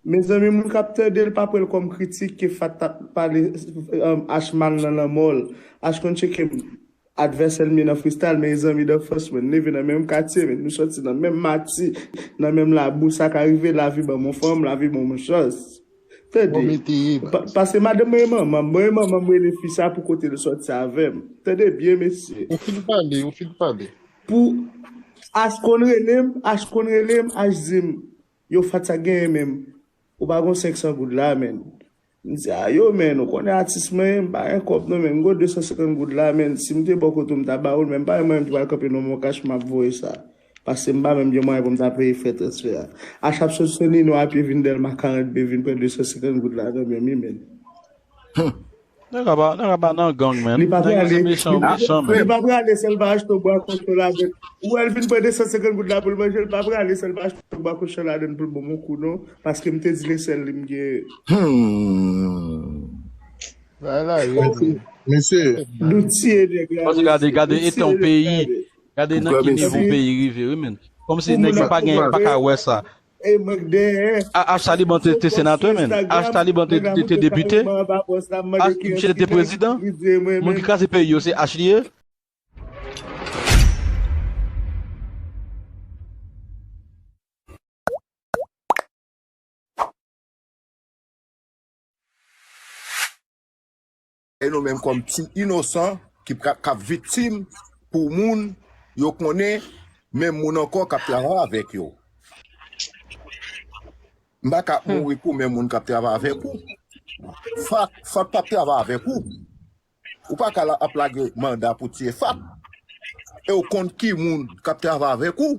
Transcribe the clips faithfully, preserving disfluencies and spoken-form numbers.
Mezanmi, moun k ap tande l pa pran l kòm kritik ke Fat t ap pale, um, H mal nan lanmò l. H konn tcheke m, advèsè l m ye nan freestyle, men e zanmi d'anfans mwen. N leve nan menm katye, men nou sòti nan menm mati, nan menm labou. Sa ka rive, lavi ban m yon fanm, lavi ban m yon chans. Tande. Pa- pase madanm mwen e manman m. Mwen e manman m rele fi sa pou kote l sòti avè m. Tande byen, mesye. Ou fin pale, ou fin pale. Pou H konn rele m, H konn rele m, H di m, yo, Fat sa genyen menm. Ou pa gon senk san goud la, menn. M di, a yo, menn, ou konnen atis mwen ye, m pa gen kòb non, menn. M gon de san senkant goud la, menn. Si m te bò kote w, m ta ba ou l, men m pa gen mwayen m te pral kanpe nan Moncash, m ap voye sa. Paske m pa menm gen mwayen pou m ta peye frè transfè a. H ap sot Senino a pye vin Dèlma karant de vin pran de san senkant goud la nan men m, wi, menn. Nèg la pa, nèg la pa nan gang, man. Li pa prale, li pa prale, sèl pa achte bwa kochon ladann. Ou wè l vin pran de san senkant goud la pou l manje, li pa prale, sèl pa achte bwa kochon ladann pou l ban m yon kou, non. Paske m te di l e sèl li m gen. Hmm. Bay la, yo. Mesye. Nou tiye nèg la. Paske gade, gade eta yon peyi. Gade nan ki nivo peyi rive, wi, menn. Kòmsi nèg yo pa gen, pa ka wè sa. E mank dèyè. A- H Taliban te, te senatè, menn. H Taliban te, te, te depite. H, misye te prezidan. Moun ki kraze peyi yo, se H li ye. E nou menm kòm ti inosan ki pra- k ap viktim pou moun yo konnen menm moun ankò k ap travay avèk yo. M pa ka mouri pou menm moun k ap travay avèk ou. Fat, Fat p ap travay avèk ou. Ou pa ka la- ap lage manda pou tiye Fat. E ou konn ki moun k ap travay avèk ou.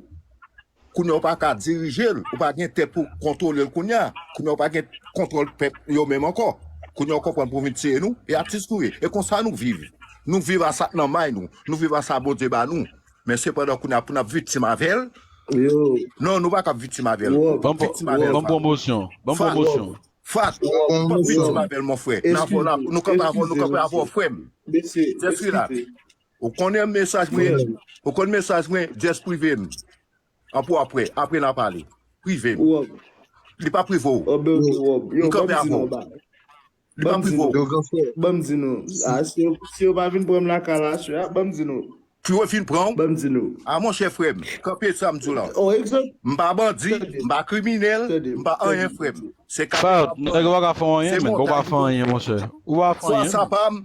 Kounye a ou pa ka dirije l, ou pa gen tèt pou kontwole l kounye a. Kounye a ou pa gen kontwòl pèp yo menm ankò. Kounye a ou konprann pou vin tiye nou, e atis nou ye. E konsa nou viv. Nou viv a sa k nan may nou, nou viv a sa Bondye ba nou. Men sepandan kounye a pou n ap viktim avè l. Non, nou pa ka viktim avè l. Ban m pwomosyon, ban m pwomosyon. Fat, pa viktim avè l, mon frè. Nou kanpe avè w, nou kanpe avè w, frè m. Jès wi la. Ou konnen mesaj mwen, ou konn mesaj mwen, jès prive m. An pou apre, apre n a pale. Prive m. Li pa prive w. Li kanpe avè w. Li pa prive w. Ban m di nou. A, si yo, si yo pa vin pran m lakay la, sè a, ban m di nou. Pou yo vin pran w? Ban m di nou. A, monchè frè m, kanpe sa m di w la. M pa bandi, m pa kriminèl, m pa anyen, frè m. Se kanpe m ap kanpe. Nèg ou pa ka fè anyen, men. Ou pa fè anyen, monchè. Ou pa fè anyen. Fwa sa pa m.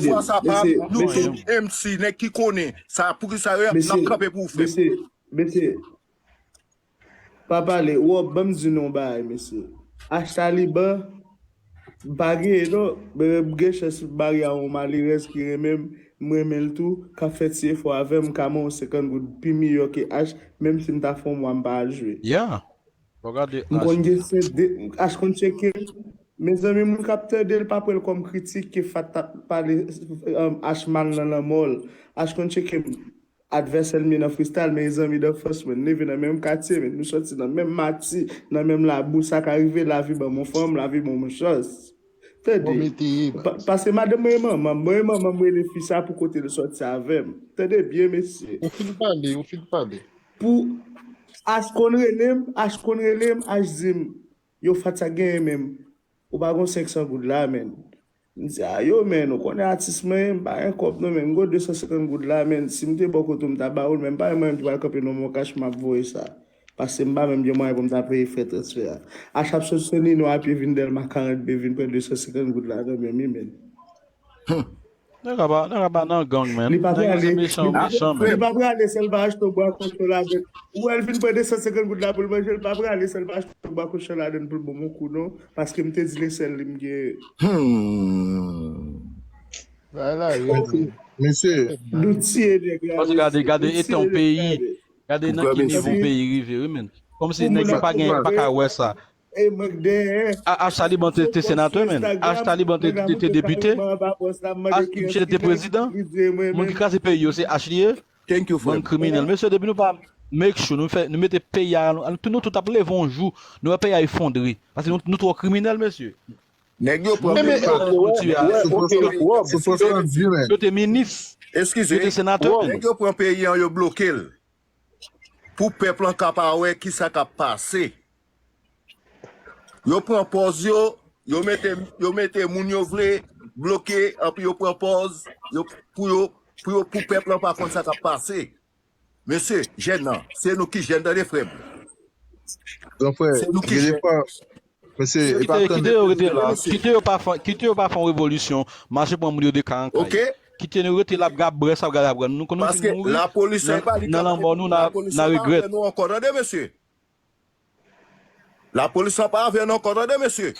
Fwa sa pa m. Nou tout M C, nèg ki konnen. Sa, poukisa yo n ap kanpe pou ou, frè m? Mesye, pa pale. Wòb, ban m di nou yon bagay, mesye. H Taliban, m pa genyen, non. Men m gen chans m marye a yon malerèz ki renmen m, m renmen l tou, k ap fè ti efò avè m, m ka ban w senkant goud pi miyò ke H, menm si m ta fè yon mwa m pa al jwe. Yeah. Fò gade H. M konn gen sent de, H konn tcheke l. Mezanmi, moun k ap tande l pa pran l kòm kritik ke Fat t ap pale, um, H mal nan lanmò l. H konn tcheke m. Advèsè l m ye nan freestyle, men e zanmi d'anfans mwen. N leve nan menm katye, men nou sòti nan menm mati, nan menm labou. Sa ka rive, lavi ban m yon fanm, lavi ban m yon chans. Tande. Pa- pase madanm mwen e manman m. Mwen e manman m rele fi sa pou kote l sòti avè m. Tande byen, mesye. Ou fin pale, ou fin pale. Pou H konn rele m, H konn rele m, H di m, yo, Fat sa genyen menm. Ou pa gon senk san goud la, menn. M di, a yo, menn, ou konnen atis mwen ye, m pa gen kòb non, menn. M gon de san senkant goud la, menn. Si m te bò kote w, m ta ba ou l, men m pa gen mwayen m te pral kanpe nan Moncash, m ap voye sa. Paske m pa menm gen mwayen pou m ta peye frè transfè a. H ap sot Senino a pye vin Dèlma karant de vin pran de san senkant goud la nan men m, wi, menn. Nèg la pa, nèg la pa nan gang, man. Li pa prale, li pa prale, sèl pa achte yon bwa kochon ladann. Ou wè l vin pran de san senkant goud la pou l manje, li pa prale, sèl pa achte yon bwa kochon ladann pou l ban m yon kou, non. Paske m te di l e sèl li m gen. Hmm. Bay la, yo. Mesye. Nou tiye nèg la. Paske gade, gade eta yon peyi. Gade nan ki nivo peyi rive, wi, menn. Kòmsi nèg yo pa gen, pa ka wè sa. E mank dèyè. A- H Taliban te, te senatè, menn. H Taliban te, te, te depite. H, misye te prezidan. Moun ki kraze peyi yo, se H li ye. Thank you, frè. Bann kriminèl. Mesye, depi nou pa make sure, nou fè, nou mete peyi a, nou, nou tout ap leve yon jou, nou wè peyi a efondre. Paske nou, nou twò kriminèl, mesye. Nèg yo pran peyi a. Yo te minis. Eskize. Yo te senatè. Nèg yo pran peyi an, yo bloke l. Pou pèp lan ka pa wè kisa k ap pase. Yo pran pòz yo, yo mete, yo mete moun yo vle bloke, anpi yo pran pòz yo, pou yo, pou yo, pou pèp lan pa konn sa k ap pase. Mesye, jèn nan, se nou ki jèn, tande frè m. Gran frè, Se nou ki gen jèn. Defa, mesye, e pa Kite, kite tande. yo rete la. Mesye. Kite yo pa fè, kite yo pa fè yon revolisyon. Mache pran moun yo de kay an kay. Oke? Kite yo rete la, ap gade brès, ap gade aprann. Nou konnen nou fin Paske mouri. lapolis Nan, pa li nan lanmò nou, n a, lapolis n a pa regrèt. Avè nou ankò, tande mesye. Lapolis pa avè nou ankò, tande mesye.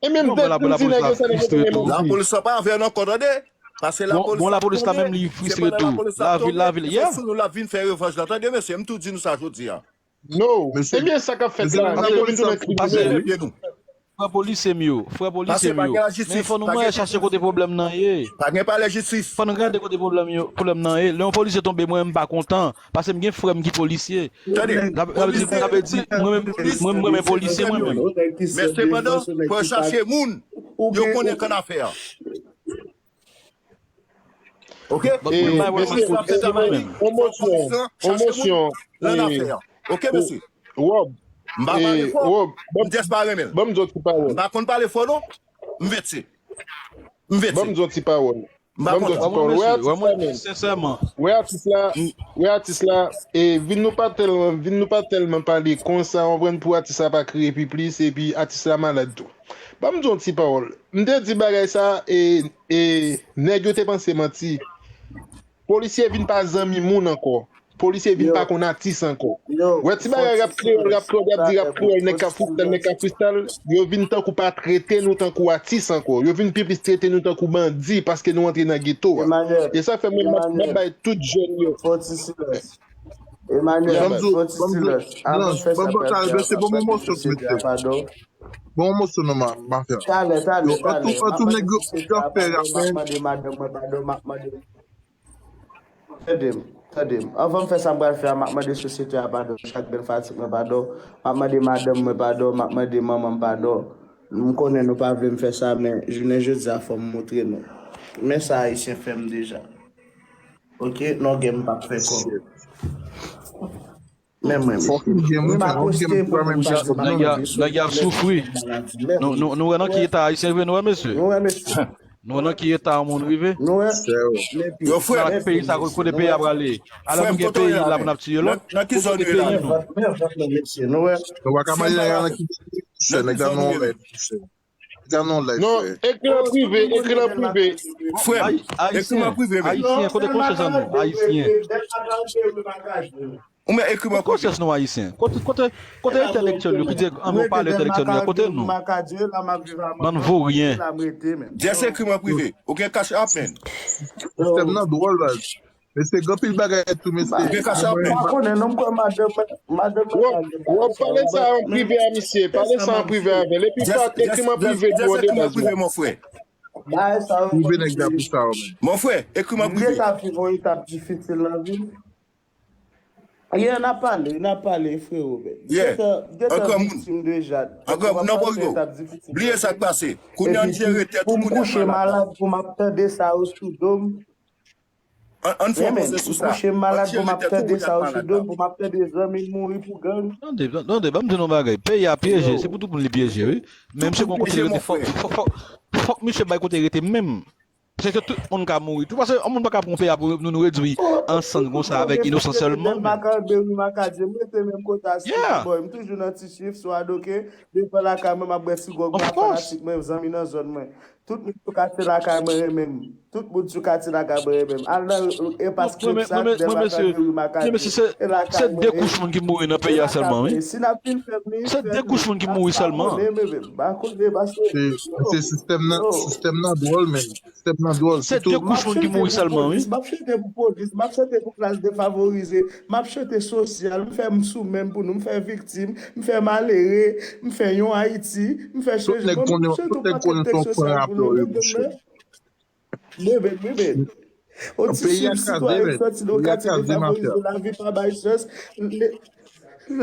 E menm Non, bon, la, dèt nou la di polis nèg la yo sa nèg yo fristre gen tou. manti. Lapolis pa avè nou ankò, tande. Paske Bon, lapolis bon, la lapolis la tonbe, menm li se fristre pandan tou. lapolis la Lavil, tonbe, lavil, se yeah. sou nou l ap vin fè revanj la, tande mesye, m tou di nou sa jodi a. No, Mesye, se byen sa k ap fèt mesye, la. la Mesye, yo vin polis tounen ap kriminèl. koupe pye nou. Frè polisye m yo, frè polisye Paske m pa yo. gen Men lajistis, fò nou pa mwen gen chache kote pwoblèm nan ye. Pa gen palè jistis. Fò nou gade kote pwoblèm yo, pwoblèm nan ye. Lè yon polisye tonbe, mwen menm m pa kontan. Paske m gen frè m ki polisye. Tande, Sa vle, sa vle di, sa vle di, mwen menm, mwen m renmen polisye mwen menm. Men sepandan, fò yo chache moun yo konnen k annafè a. Oke? Bon, mwen bay wè polisye mwen menm. Yon mosyon, yon mosyon. Nan afè a. Oke, mesye? Rob, M pa pale fò. Rob, M jès pa renmen l. Ban m di yon ti pawòl. M pa konn pale fò, non. M vètse. M vètse. Ban m di yon ti pawòl. M pa Ban m di yon kontan. ti pawòl. Wè atis la, men. Sensèman. Wè atis la, wè atis la, e vin nou pa tèlman, vin nou pa tèlman pale konsa, w konprann, pou atis la pa kriye pi plis, epi atis la malad tou. Ban m di yon ti pawòl. M te di bagay sa, e, e nèg yo te panse manti. Polisye vin pa zanmi moun ankò. Polisye vin pa konn atis ankò. Wè ti bagay rap kreyòl, rap kreyòl, y ap di rap kreyòl, nèg ka freestyle, nèg ka freestyle, yo vin tankou pa trete nou tankou atis ankò. Yo vin pi plis trete nou tankou bandi paske nou antre nan geto a. E sa fè mwen m ap, m ap bay tout jèn yo. Fò ti silans. Emmanuel, fò ti silans. Avan fè sa, pral fè sa, pral fè sosyete a padon. Bon, mosyon non, ma, ma fè. Talè, talè, talè. Antou nèg yo ap fè rap, m ap mande madanm mwen padon, m ap mande. Tande m, tande m. Anvan m fè sa m pral fè a, m ap mande sosyete a padon, chak grenn fatik mwen padon, m ap mande madanm mwen padon, m ap mande manman m padon. M konnen nou pa vle m fè sa, men jounen jodi a fò m montre nou. Men sa Ayisyen fè m deja. Oke, non gen m p ap fè kòb. Men mwen menm. M pa poste pou moun pa di m ap mande sou. Nèg ap soufri. Nou, nou, nou wè nan ki eta Ayisyen rive, nou wè mesye. Nou wè mesye. Nou wè nan ki eta yon moun rive. Nou wè. Yo frè. Peyi sa kote peyi a prale. Alò nou gen peyi la pou n ap tiye lòt. Nan ki zòn yo la? Nou wè. Nou pa ka mache nan ki. Nèg la non lèd. Nèg la non lèd. Non, ekri an prive, ekri an prive. Frè, ekri an prive, men. Ayisyen, kote konsyans nou? Ayisyen. Ou men ekri mwen konsyans nou ayisyen. Kote kote kote entèlektyèl yo ki di an nou pale entèlektyèl yo kote nou? Bann voryen. Jès ekri mwen prive. Ou gen cash app, men. Sistèm nan dwòl, baz. Mesye, gen anpil bagay tou, mesye. Ou gen cash app, men. Pa konnen non, m kwè madanm mwen, madanm mwen. Wòp, pale sa an prive a misye. Pale sa an prive avè l. Epi pa ekri mwen prive tou, an de baz mwen. Mon frè. Bagay sa yo. Prive nèg la pou sa yo, men. Mon frè, ekri mwen prive. Li ta viv yon etap difisil nan vi l. Yeah, n ap pale, n ap pale, frero, men. Gentan viktim deja. Bliye sa k pase. Kounye a n jere tèt. Pou m kouche malad, pou m ap tande sa yo sou do m. Ann fè yon pòze sou sa. Pou m kouche malad, pou m ap tande sa yo sou do m, pou m ap tande zanmi m mouri pou gang. Tande, tande, ban m di nou yon bagay. Peyi a pyeje, se pou tout moun li pyeje, wi. Menm si gon kote rete, fòk, fòk, fòk, fòk misye bay kote rete menm. Paske tout moun ka mouri tou. Paske yon moun pa ka pran yon peyi a pou nou, nou redwi an sann konsa avèk inosan sèlman. Makanderi, makadye, m rete menm kote a, street boy. M toujou nan ti chif, swa doke, devan lakay mwen, m ap bwè ti gwòg mwen ak fanatik mwen, zanmi nan zòn mwen. Tout moun sou katye lakay mwen renmen m. Tout moun sou katye lakay mwen renmen m. Al nan enpas Krepsak, dèyè makanderi, makadye. Se de kouch moun ki mouri nan peyi a sèlman, wi. Si n ap vin fè m li, se de kouch moun ki mouri sèlman. M pa konnen, paske Se sistèm nan, sistèm nan dwòl, men. Sistèm nan dwòl. Se de kouch moun ki mouri sèlman, wi. M ap chante pou polis, m ap chante pou klas defavorize, m ap chante sosyal, m fè m sou men m pou nou, m fè viktim, m fè malere, m fè yon Ayiti, m fè chanje. Bon, m chante yon pakèt tèks sosyal pou nou, men, men, men, men. Yon ti jèn sitwayen k sòti nan yon katye defavorize, lavi pa bay chans.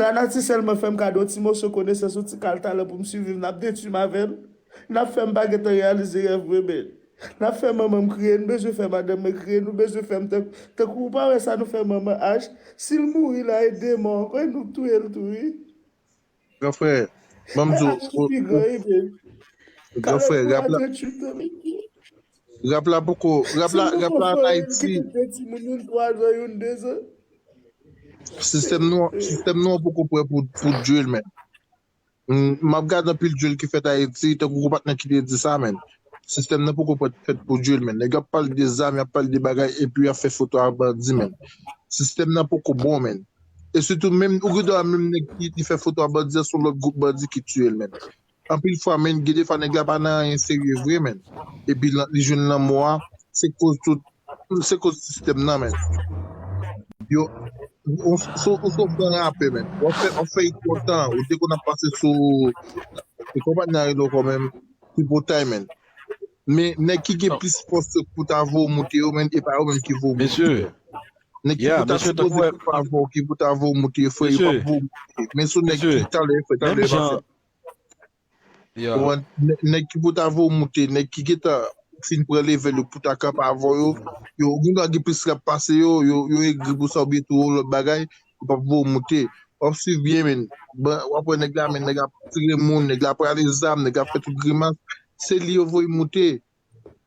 Lanati sèlman fè m kado yon ti moso konesans, yon ti kal talan pou m siviv, n ap detwi m avè l. N ap fè m pa gentan reyalize rèv mwen, men. N ap fè manman m kriye, nou bezwen fè madanm mwen kriye, nou bezwen fè m tank, tankou ou pa wè sa nou fè manman H. Si l mouri la, e demon ankò, e nou k touye l tou, wi. Gran frè, Ban m di w, gran frè, rap la, rap la poko, rap la, rap la an Ayiti. Sistèm nou, sistèm nou an poko prè pou, pou drill, men. M, m ap gade anpil drill ki fèt Ayiti, tankou gwo patnè ki te di sa, men. Sistèm nan poko prè fèt pou drill, men. Nèg yo ap pale de zam, y ap pale de bagay, epi y ap fè foto a bandi, men. Sistèm nan poko bon, men. E sitou, menm, ou gen dwa menm nèg ki, ki fè foto a bandi, se yon lòt gwoup bandi ki tiye l, men. Anpil fwa, men, gen de fwa nèg la pa nan anyen serye vre, men. Epi, li jwenn lanmò a, se koz tout, se koz sistèm nan, men. Yo, ou, ou, ou se yon gran rapè, men. W ap fè, w ap fè it lontan, ou te konn ap pase sou, e konpani a rele w kòman, Tripotay, men. Men, nèg ki gen plis fòs pou ta voye w moute yo, men, e pa yo menm ki voye w moute. Nèg ki pou ta sipoze ki pa voye w, ki pou ta voye w moute, frè, yo p ap voye w moute. Men se yon nèg ki talè, frè, talè pase. Ou konprann? Nè-, nèg ki pou ta voye w moute, nèg ki gentan fin pran level yo pou ta kanpe avè yo, yo gen dwa gen plis rap pase yo, yo, yo egri pou sa oubyen tou yon lòt bagay, yo p ap voye w moute. W ap swiv byen, men. Ban, w ap wè nèg la, men nèg la ap tire moun, nèg la prale zam, nèg la ap fè tout grimas. Se li yo voye moute.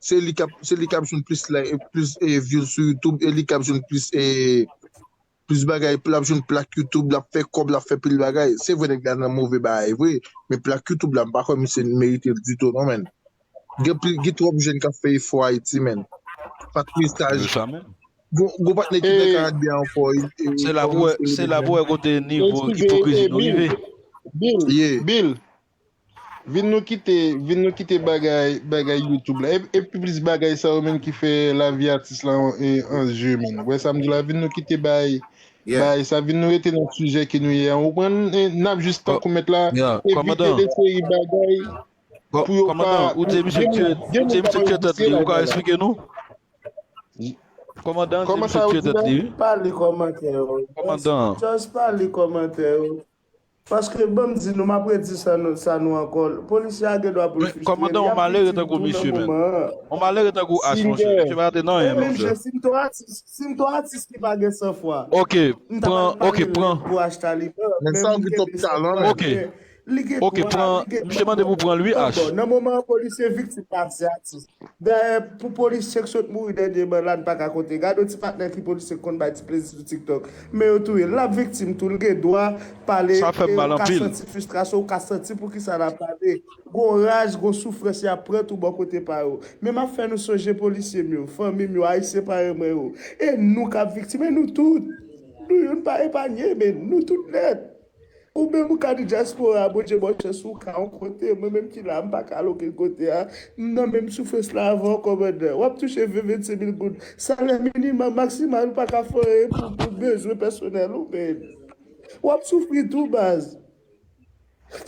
Se li k ap, se li k ap jwenn plis like, plis, eh, views sou YouTube, e li k ap jwenn plis, eh, plis bagay, l ap jwenn plak YouTube, l ap fè kòb, l ap fè pil bagay. Se vre nèg la nan move bagay vre, men plak YouTube la, m pa kwè misye merite l ditou non, men. Gen pil, gen twòp jèn k ap fè efò Ayiti, men. Patri Saj. Gwo, gwo patnè ki nan Karibyen ankò. Se la pou wè, se la pou wè kote nivo ipokrizi nou rive. Bill, Bill, Vin nou kite, vin nou kite bagay, bagay YouTube la. E, e pi plis bagay sa yo menm ki fè lavi atis la an, e, an je, menm. Ou wè sa m di la, vin nou kite bay, bay sa, vin nou rete nan sijè ke nou ye a. Ou konprann? E, n ap jis tankou mèt la. Epi gen de seri bagay pou yo pa. Kòmandan, ou di misye tiye, ou di misye tiye tèt li, ou ka eksplike nou? Kòmandan di misye tiye tèt li, wi. Pa li kòmantè yo. Kòmandan. Just pa li kòmantè yo. Paske ban m di nou, m ap redi sa nou, sa nou ankò. Polisye a gen dwa pou l fristre. Kòmandan, yon malere tankou misye, menm. Yon malere tankou H, monchè. Misye pa te nan anyen, monchè. Si m te yon atis, si m te yon atis ki pa gen sanfwa, ok, pran, ok, pran. Pou achte aliman, men sa ou gen twòp talan, men. Ok. Li gen dwa, li gen dwa. Ok, pran, misye mande pou pran l, wi, H. Nan moman an, polisye viktim pa se atis. Dayè, pou polisye k sot mouri dènyèman la, n pa ka konte. Gade yon ti patnè ki polisye k konn bay ti plezi sou TikTok. Men yo touye l. L ap viktim tou, l gen dwa pale, e ou ka santi fristrasyon, ou ka santi poukisa l ap pale. Gon raj, gon soufrans y ap pran tou bò kote pa yo. Men m ap fè nou sonje polisye m yo, fanmi m yo, ayisyen parèy mwen yo. E nou k ap viktim, e nou tout. Nou youn pa epanye, men nou tout nèt. Ou menm ou ka di dyaspora, Bondye ba w chans ou ka yon kote, mwen menm ki la, m pa ka al okenn kote a, m nan menm soufrans la avè w, kòmandan. W ap touche ven, vennsenk mil goud. Salè minimòm, maksimal, ou pa ka fè anyen pou, pou bezwen pèsonèl ou, men. W ap soufri tou, baz.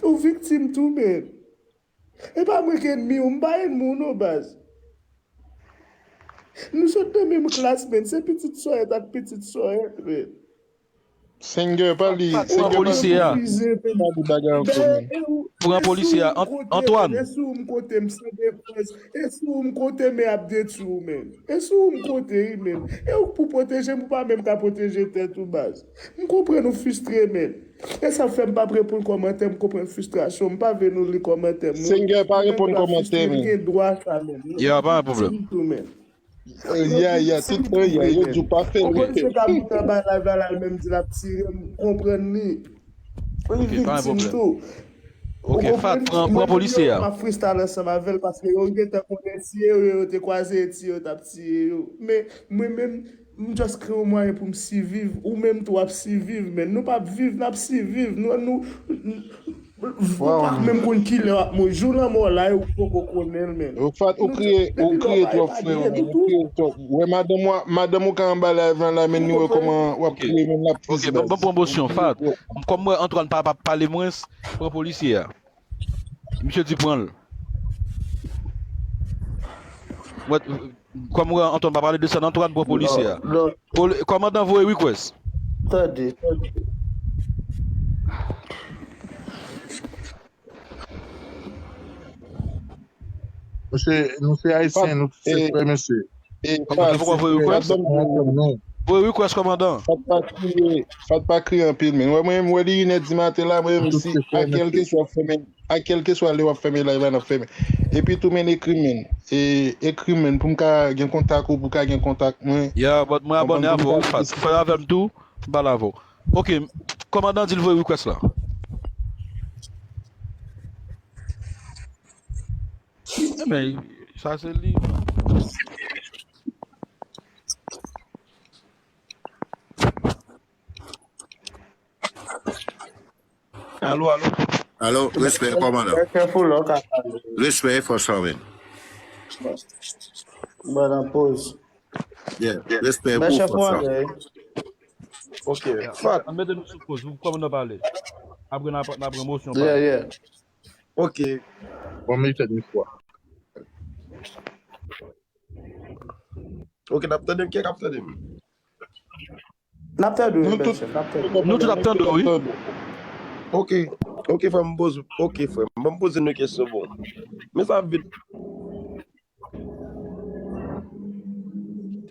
Ou viktim tou, men. E pa mwen k ènmi w, m pa ènmi w non, baz. Nou sot nan menm klas, men. Se pitit Sòyèt ak pitit Sòyèt, men. Sengè, pa li, Sengè, pa li, pa li bagay ankò, men. Pran polisye a, Antwàn. E sou ou m konte, m san defans. E sou ou m konte, men ap detwi w, men. E sou ou m konte, wi, men. E ou k pou pwoteje m, ou pa menm ka pwoteje tèt ou, baz. M konprann ou fristre, men. E sa fè m p ap reponn kòmantè, m konprann fristrasyon, m pa vle nou li kòmantè m non. Sengè, pa reponn kòmantè, men. Li gen dwa sa, men. Ya, pa gen pwoblèm. Di m tou, men. Ya, ya, tout tan, ya, yo di w pa fè l. Yon polisye ka moute anba live la, l al menm di l ap tire m, m konprann li. Li viktim tou. Ok, Fat, pran, pran polisye a. M ap freestyle ansanm avè l paske yo gentan konnen si e yo, yo te kwaze, e si yo t ap tiye yo. Men, mwen menm, m just kreye yon mwayen pou m siviv. Ou menm tou w ap siviv, men nou p ap viv, n ap siviv. Nou, nou, nou pa menm konn kilè w ap mouri. Jou lanmò w la, e ou poko konnen l, men. Ou kreye, ou kreye twòp, frè, ou kreye twòp. Wè, madanm ou, madanm ou ka anba live la, la, men li wè kòman w ap kreye, men l ap trist, baz. Ok, ban m pran pozisyon, Fat. Kòm m wè Antwàn pa, pa pale mwens, pran polisye a. Misye di pran l. Mwen, kòm Antwàn pa pale de sa, Antwàn pran polisye a. Poli-, kòmandan voye request. Tande, tande. Mesye, nou se ayisyen, nou se frè, mesye. Kòmandan, fòk w voye request. Voye request kòmandan. Fat pa kriye, Fat pa kriye anpil, men. Mwen, mwen, mwen, li inè di maten la, mwen, menm si, a kèlkeswa fèmen, a kèlkeswa lè w ap fèmen live la, n ap fèmen. Epi tou, men, ekri m, men. E, ekri m, men, pou m ka gen kontak ou, pou w ka gen kontak mwen. Ya, but mwen abòne avè w, Fat. Fè avè m tou, m pale avè w. Ok, kòmandan di l voye request la. Ebyen, sa se li. Alo, alo. Alo, respè, kòmandan. Respè, e fòs, men. Bon, nan poz. Yeah, respè pou fòs, men. Ok, Fat. An mete nou sou poz, ou kòmandan pale. Apre n ap, n ap pran mosyon pale. Yeah, yeah. Ok. Bon, men fè de fwa. Ok, n ap tande m, kèk ap tande m. N ap tande w, nou tout, bèlchèf, n ap tande w. Nou tout ap tande w, wi. Ok, ok, frè m, poze, ok, frè m, ban m poze nou kesyon, bon. Men sa vit.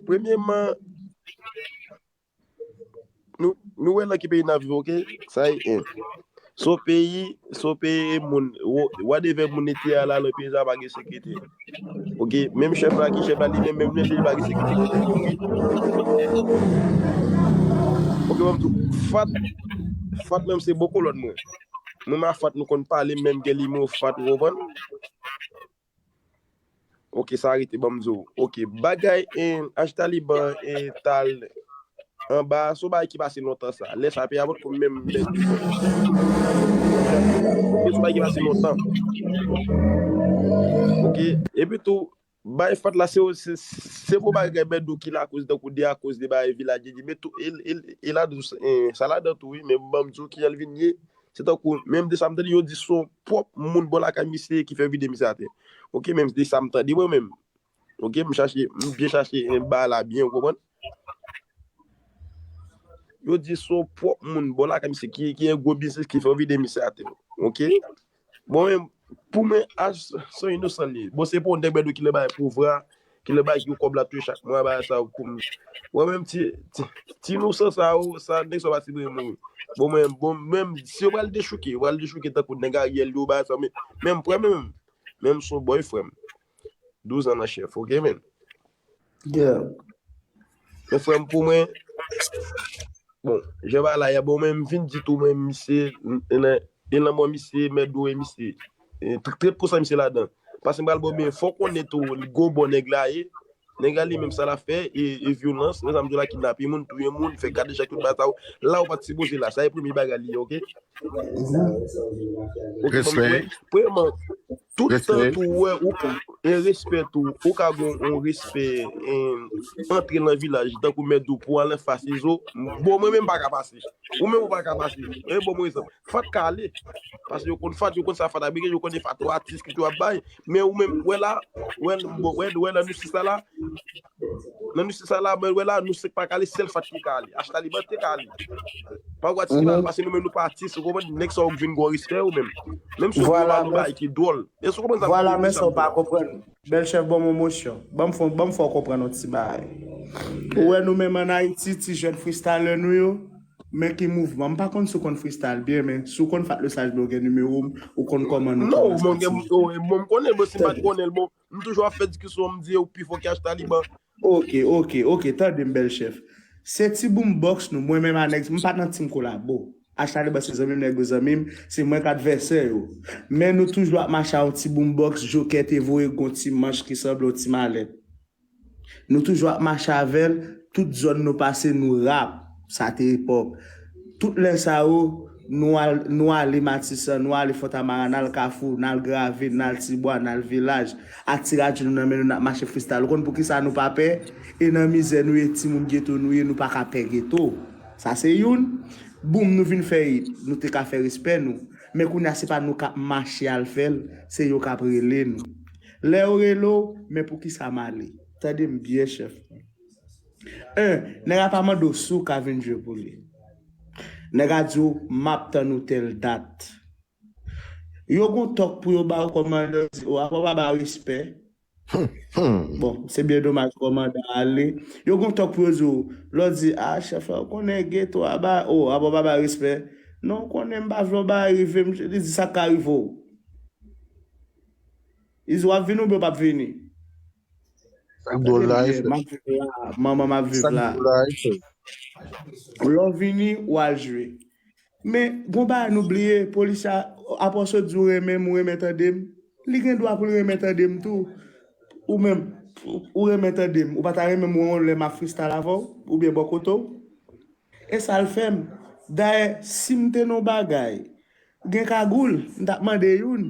Premyèman, nou, nou wè nan ki peyi n ap viv, ok? Sa e en. Se yon peyi, se yon peyi moun, wo-, whatever moun ete a la, nan peyi sa pa gen sekirite. Ok, menm chèf la ki chèf la, li menm, menm li pa gen sekirite. Ok, ban m di w, Fat, Fat menm se bon kolòn mwen. Mwen menm a Fat nou konn pale, menm gen li mwen Fat, ou konprann? Ok, sa rete, ban m di w. Ok, bagay, eh, H Taliban, eh, t al anba, se yon bagay ki pase lontan sa. Lè sa, peyi a potko menm, menm. Se yon bagay ki pase lontan. Ok, epi tou, bay Fat la, se, se, se pou bagay Bèdou ki lakoz, tankou de akoz de bagay Vilaj Djidji, men tou, e, e, e ladan, eh, sa ladan tou, wi, men ban m di w ki jan l vin ye, se tankou, menm de sa m tande, yo di se yon pwòp moun bò lakay misye ki fè vide misye atè. Ok, menm de sa m tande, mwen menm. Ok, m chache, m byen chache, eh, bagay la byen, ou konprann? Yo di se yon pwòp moun bò lakay misye ki, ki gen gwo biznis ki fè vide misye atè. Ok? Bon, men, pou mwen, H, se yon inosan li ye. Bon, se pou yon nèg Bèdou ki lè bay pouvwa, ki lè bay yo kòb la tou chak mwa, bagay sa pou m. Mwen menm, ti, ti, ti inosan sa yo, sa, nèg sa yo pa sipoze mouri. Bon, men, bon, menm, si yo pral dechouke, yo pral dechouke tankou nèg Ariel yo, bagay sa, men, menm frè m, menm, menm se yon boy frè m. Douz an nan chèf, ok, men. Yeah. Men frè m, pou mwen, bon, jan bagay la ye a, bon, mwen, m vin di tou, mwen, misye, e nan, e nan mò misye, mèt dwe misye. E, trant pou san misye ladan. Paske m pral bon, men fò w konnen tou, gwo bò nèg la ye. Nèg la li menm sa l ap fè, e, e vyolans, men sa m di w la, kidnape moun, touye moun, fè kadejak, tout bagay sa yo. La ou pa t sipoze la, sa e premye bagay li ye, ok? Ok, premye, premye, tout tan tou wè, ou, e respè tou, ou ka gon, yon respè, e, antre nan vilaj, tankou mèt di w pou al anfas Izo, bon, mwen menm pa ka pase. Ou menm ou pa ka pase. E bon, mwen egzanp. Fat ka ale. Paske yo konn Fat, yo konn sa Fat ap regle, yo konnen Fat yon atis ki tou ap bay. Men ou menm, wè la, wè, bon, wè, wè nan nou sis la la, nan nou sis la la, men wè la, nou senk pa ka ale, sèl Fat ki ka ale. H Taliban te ka ale. Pa wè ti mal, paske nou menm nou pa atis, ou konprann? Nèg sa yo vin gon respè ou menm. Menm si yo pran nou bay ki dwòl. Èske ou konprann sa m vle di? Vwala, men sa w pa konprann. Bèlchèf, ban m yon mosyon. Ban m fè, ban m fè w konprann yon ti bagay. Ou wè nou menm ann Ayiti, ti jèn freestyler nou yo, men ki mouvman. M pa konn si w konn freestyle byen, men si w konn Fat le Sage Blòdè gen nimewo m, ou konn kòman nou kòmanse. Non, bon, m konnen, bon, si m pa t konnen l, bon, m toujou ap fè diskisyon, m di yo pi fò ke H Taliban. Ok, ok, ok, tande m, bèlchèf. Se ti boombox nou, mwen menm a nèg, m pa nan team kolabo. H Taliban se zanmi m, nèg yo zanmi m, se mwen k advèsè yo. Men nou toujou ap mache a yon ti boombox, Jokè te voye gon ti manch ki sanble yon ti malèt. Nou toujou ap mache avè l, tout zòn nou pase, nou rap. Sa te epòk. Tout lè sa yo, nou al, nou ale Matisan, nou ale Fòtamara, n al Kafou, n al Grave, n al Tibwa, n al Vilaj. Ak ti radyo nou nan men nou, n ap mache freestyle. Ou konn poukisa nou pa pè? E nan mizè nou ye, timoun geto nou ye, nou pa ka pè geto. Sa se youn. Boom, nou vin fè it, nou te ka fè respè nou. Men kounye a, se pa nou k ap mache al fè l, se yo k ap rele nou. Lè yo rele w, men poukisa m ale? Tande m byen, chèf mwen. En, nèg la pa mande w si w ka vin jwe pou li. Nèg la di w, "M ap tann ou tèl dat." Yo gon tòk pou yo ba w, kòmandan di, "O, apa w pa ba respè?" Bon, se byen domaj kòmandan ale. Yo gon tòk pou yo di w, lè w di, a, chèf la, ou konnen geto a ba, o, a ba w pa bay respè. Non, ou konnen m pa vle w bay rive m, li di sa k ka rive w. Li di w ap vini oubyen w p ap vini. Sa k dwòl la, e frè. M ap viv la, manman m ap viv la. Sa k dwòl la, e frè. Lè w vini, w al jwe. Men, gon bagay nou bliye, polisye a, apre w sot di w renmen m, ou renmen tande m, li gen dwa pou l renmen tande m tou. Ou menm, ou renmen tande m, ou pa ta renmen m wè yon lè m ap freestyle avè w, oubyen bò kote w? E sa l fè m. Dayè, si m te nan yon bagay, gen kagoul, m t ap mande youn.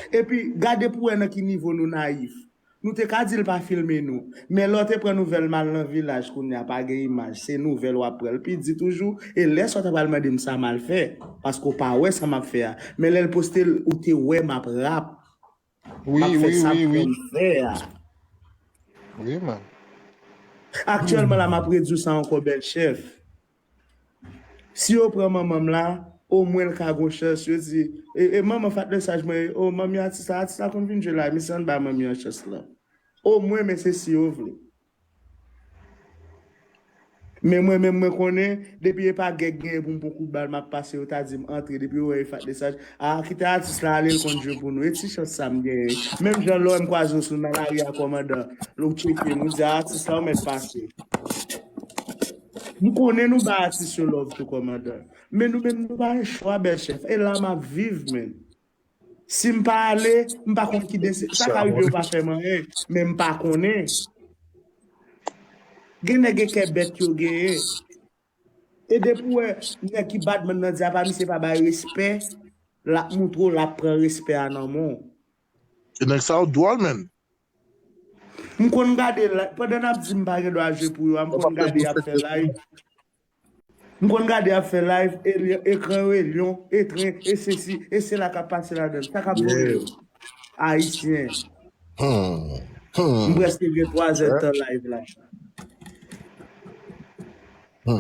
Epi, gade pou wè nan ki nivo nou nayif. Nou te ka di l pa filme nou. Men lè w te pran nouvèl m al nan vilaj kounye a, pa gen imaj. Se nouvèl w ap pran l pi di toujou. E lè sa w ta pral mande m sa m al fè. Paske w pa wè sa m ap fè a. Men lè l poste l, ou te wè m ap rap. M ap fè sa m konn fè a. Wi, man. Aktyèlman la, m ap redwi sa ankò, bèl chèf. Si yo pran manman m la, omwen l ka gon chans, yo di, e, e manman Fatnessaj mwen, o, manmi atis la, atis la konn vin jwe la, misye ann ba manmi an chans lan. Omwen, men se si yo vle. Men mwen menm, mwen konnen, depi e pa gèk genyen pou m pran kout bal, m ap pase, yo ta di m antre, depi yo wè e Fatnessaj, a, kite atis la ale, l konn jwe pou nou. E ti chans sa m genyen. Menm jan lè w wè m kwaze w sou nan lari a, kòmandan, lè w tcheke m, ou di, a, atis la, ou mèt pase. M konnen nou ba atis yo love tou, kòmandan. Men nou menm, nou pa gen chwa, bèl chèf. E la m ap viv, men. Si m pa ale, m pa konn ki desi-, sa ka rive yo pa fè m anyen, men m pa konnen. Gen nèg e kè bèt yo genyen. E depi w wè nèg ki badman nan di apa misye pa bay respè, l ap moutre w l ap pran respè a nan men w. E nèg sa yo dwòl, menn. M konn gade la, pandan n ap di m pa gen dwa jwe pou yo a, m konn gade y ap fè live. M konn gade y ap fè live, e li-, ekran yo, e lyon, e tren, e sesi, e sela k ap pase ladan l. Sa k ap voye yo? Ayisyen. M prèske gen twa zè tan live la.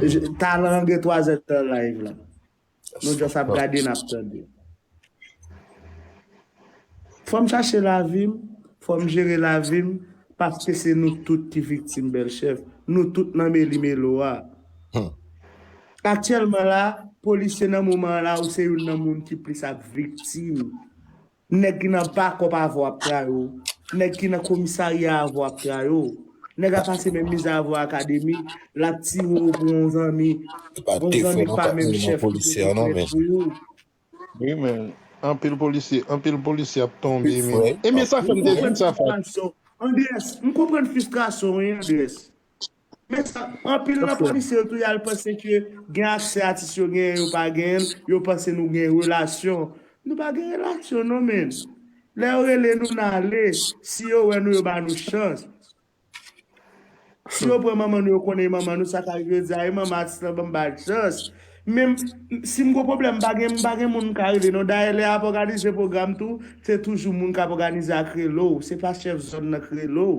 Je-, talan an gen twa zè tan live la. Nou just ap gade, n ap tande. Fò m chache lavi m, fò m jere lavi m, paske se nou tout ki viktim, bèl chèf. Nou tout nan meli melo a. Aktyèlman la, polisye nan moman an la, ou se youn nan moun ki plis ap viktim. Nèg ki nan bakòp avè w ap trayi w. Nèg ki nan komisarya avè w ap trayi w. Nèg ap pase menm mizè avè w akademi, l ap tire w pou yon zanmi. Yon zanmi k pa menm chèf ki te gen pou ou. Wi, men anpil polisye, anpil polisye ap tonbe, men. Ebyen, sa fè m te di sa, Fab. Andrès, m konprann fristrasyon w, wi, Andrès. Men sa, anpil nan polisye yo tou, y al panse ke gen aksè atis yo genyen, yo pa genyen l, yo panse nou gen relasyon. Nou pa gen relasyon, non, men. Lè yo rele nou, n ale. Si yo wè nou, yo ba nou chans. Si yo pran manman nou, yo konnen e manman nou, sa ka rive yo di, a, e manman atis lan, ban m ba l chans. Men m, si m gon pwoblèm, m pa gen, m pa gen moun m ka rele, non. Dayè, lè y ap òganize pwogram tou, se toujou moun k ap òganize a k rele w. Se pa chèf zòn nan k rele w.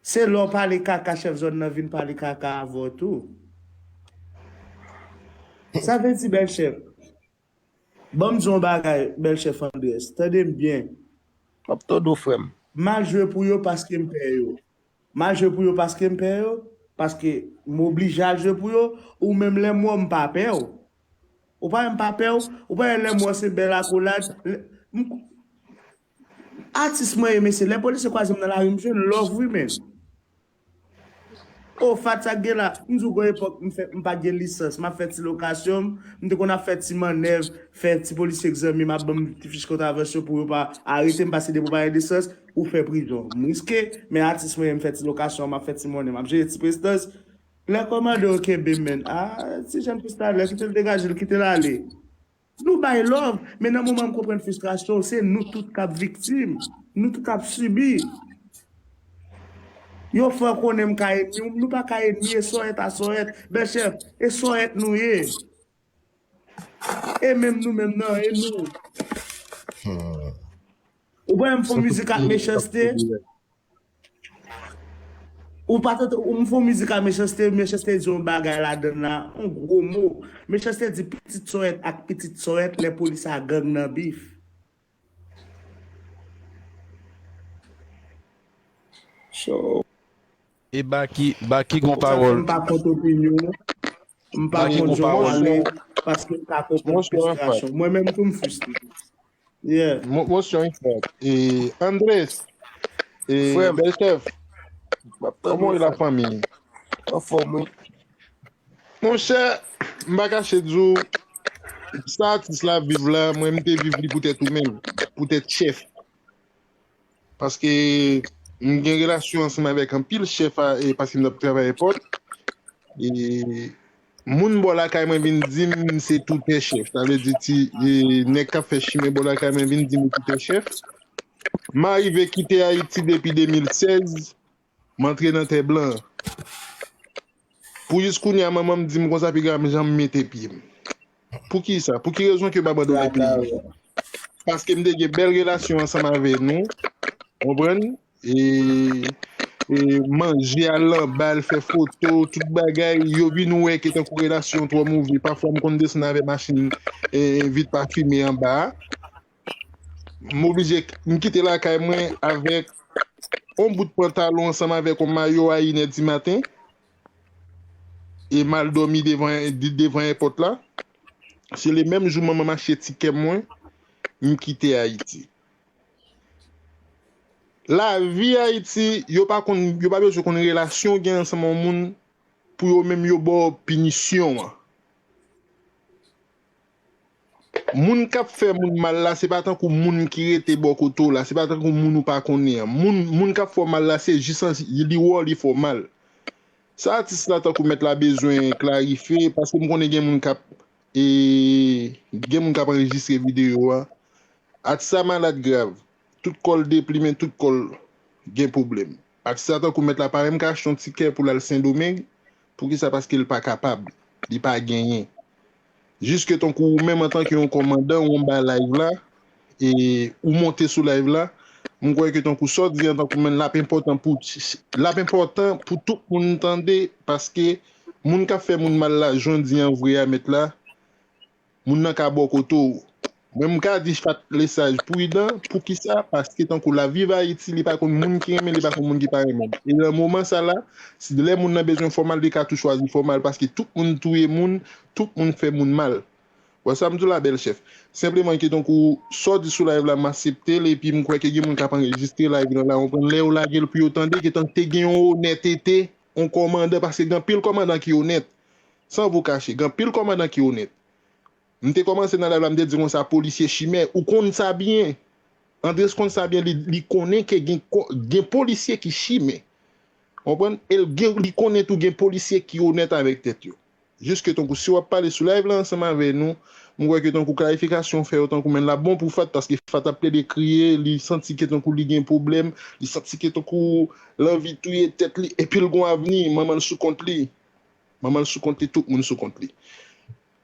Se lè w pale kaka, chèf zòn nan vin pale kaka avè w tou. Sa vle di, bèl chèf, ban m di w yon bagay, bèl chèf Andrès. Tande m byen. M ap tande w, frè m. M al jwe pou yo paske m pè yo. M al jwe pou yo paske m pè yo, paske m oblije al jwe pou yo, ou menm lè m wè w, m pa pè w. Ou pa wè m pa pè w, ou pa wè lè m wè w se bèl akolad. Lè, m, atis mwen ye, mesye, lè polisye kwaze m nan lari, m jwenn love, wi, men. O, Fat, sa k gen la? M di w gon epòk, m fè, m pa t gen lisans, m ap fè ti lokasyon m, m te konn ap fè ti mannèv, fè ti polisye k zanmi m ap ban m ti fich kontravansyon pou yo pa arete m, paske depi w pa gen lisans, ou fè prizon. M riske, men atis mwen ye, m fè ti lokasyon, m ap fè ti monnen, m ap jere ti prestans. Lè kòmandan yo kenbe m, men, a, ti jèn freestylè, kite l degaje l, kite l ale. Nou bay love, men nan moman m konprann fristrasyon w, se nou tout k ap viktim. Nou tout ap sibi. Yo fè w konnen m ka ènmi w, nou pa ka ènmi, e sòyèt a sòyèt. Bèl chèf, e sòyèt nou ye. E menm nou menm nan, e nou. Ou pa wè m fè mizik ak Mechanste? Ou pa tande, ou m fè mizik a Mechanste, Mechanste di yon bagay ladan l la, yon gwo mo. Mechanste di pitit sòyèt ak pitit sòyèt lè polis a gang nan bif. So, E Baky, Baky gon pawòl. M pa kont opinyon. M pa kont jan w pale, paske m ka konprann fristrasyon. Mwen menm tou m fristre. Yeah. Mosyon e fèt. E Andres, e Bèlchèf, kòman w ye, lafanmi? Anfòm, wi. Monchè, m pa kache di w, sa atis la viv la, mwen m te viv li poutèt ou menm, poutèt chèf. Paske m gen relasyon ansanm avèk anpil chèf a, e paske m t ap travay èpòt. E moun bò lakay mwen vin di m se toutè chèf. Sa vle di ti e, nèg k ap fè chimen bò lakay mwen vin di m toutè chèf. M arive kite Ayiti depi de mil sèz, m antre nan tè blan an. Pou jis kounye a, manman m di m konsa, piga m janm mete pye m. Poukisa? Pou ki rezon ke m abandone peyi m? Paske m te gen bèl relasyon ansanm avè nou, konprann? E, e manje, al anba, al fè foto, tout bagay, yo vin wè ke tankou relasyon twò move. Pafwa, m konn desann avè machin e, vit pafime anba a. M oblije, m kite lakay mwen avèk yon bout pantalon ansanm avèk yon mayo a inè di maten. E m al dòmi devan, devan èpòt la. Se le menm jou manman m achte tikè mwen, m kite Ayiti. Lavi Ayiti, yo pa konn, yo pa bezwen konn relasyon w gen ansanm yon moun pou yo menm yo ba w pinisyon an. Moun k ap fè moun mal la, se pa tankou moun ki rete bò kote w la, se pa tankou moun ou pa konnen an. Moun, moun k ap fè w mal la, se jis an, li wè w, li fè w mal. Sa atis la tankou mèt la bezwen klarifye, paske m konnen gen moun k ap, e, gen moun k ap anrejistre videyo a. Atis la malad grav. Tout kò l deplimen, tout kò l gen pwoblèm. Atis la tankou mèt la pa menm ka achte yon tikè pou l al Sendomeng. Poukisa? Paske l pa kapab. Li pa genyen. Jiske tankou ou menm antanke yon kòmandan, ou anba live la, e ou monte sou live la, m kwè ke tankou sa w di an tankou menm l ap enpòtan pou, l ap enpòtan pou tout moun tande, paske moun k ap fè moun mal la, jan w di an vre a mèt la, moun nan ka bò kote w. Mwen m ka di Fat Lesaj pridan, poukisa? Paske tankou l ap viv Ayiti, li pa konn moun ki renmen, li pa konn moun ki pa renmen. E nan moman sa la, si lè moun nan bezwen fè w mal, li ka tou chwazi fè w mal, paske tout moun touye moun, tout moun fè moun mal. Wè sa m di w la, bèl chèf. Senpleman ke tankou sa w di sou live la, m aksepte l, epi m kwè ke gen moun k ap anrejistre live lan la, w konprann, lè yo lage l pou yo tande, ke tankou te gen yon onètete, yon kòmandan, paske gen anpil kòmandan ki onèt. San vou kache, gen anpil kòmandan ki onèt. M te kòmanse nan live la, m te di konsa, polisye chimè, ou konn sa byen. Andres konn sa byen, li, li konnen ke gen, gen polisye ki chimè. Konprann? E l gen, li konnen tou gen polisye ki onèt avèk tèt yo. Jiske tankou si w ap pale sou live la ansanm avè nou, m kwè ke tankou klarifikasyon w fè yo tankou menm l ap bon pou Fat, paske Fat ap plede kriye, li santi ke tankou li gen pwoblèm, li santi ke tankou l anvi touye tèt li, epi l gon avni, manman l sou kont li. Manman l sou kont li, tout moun sou kont li.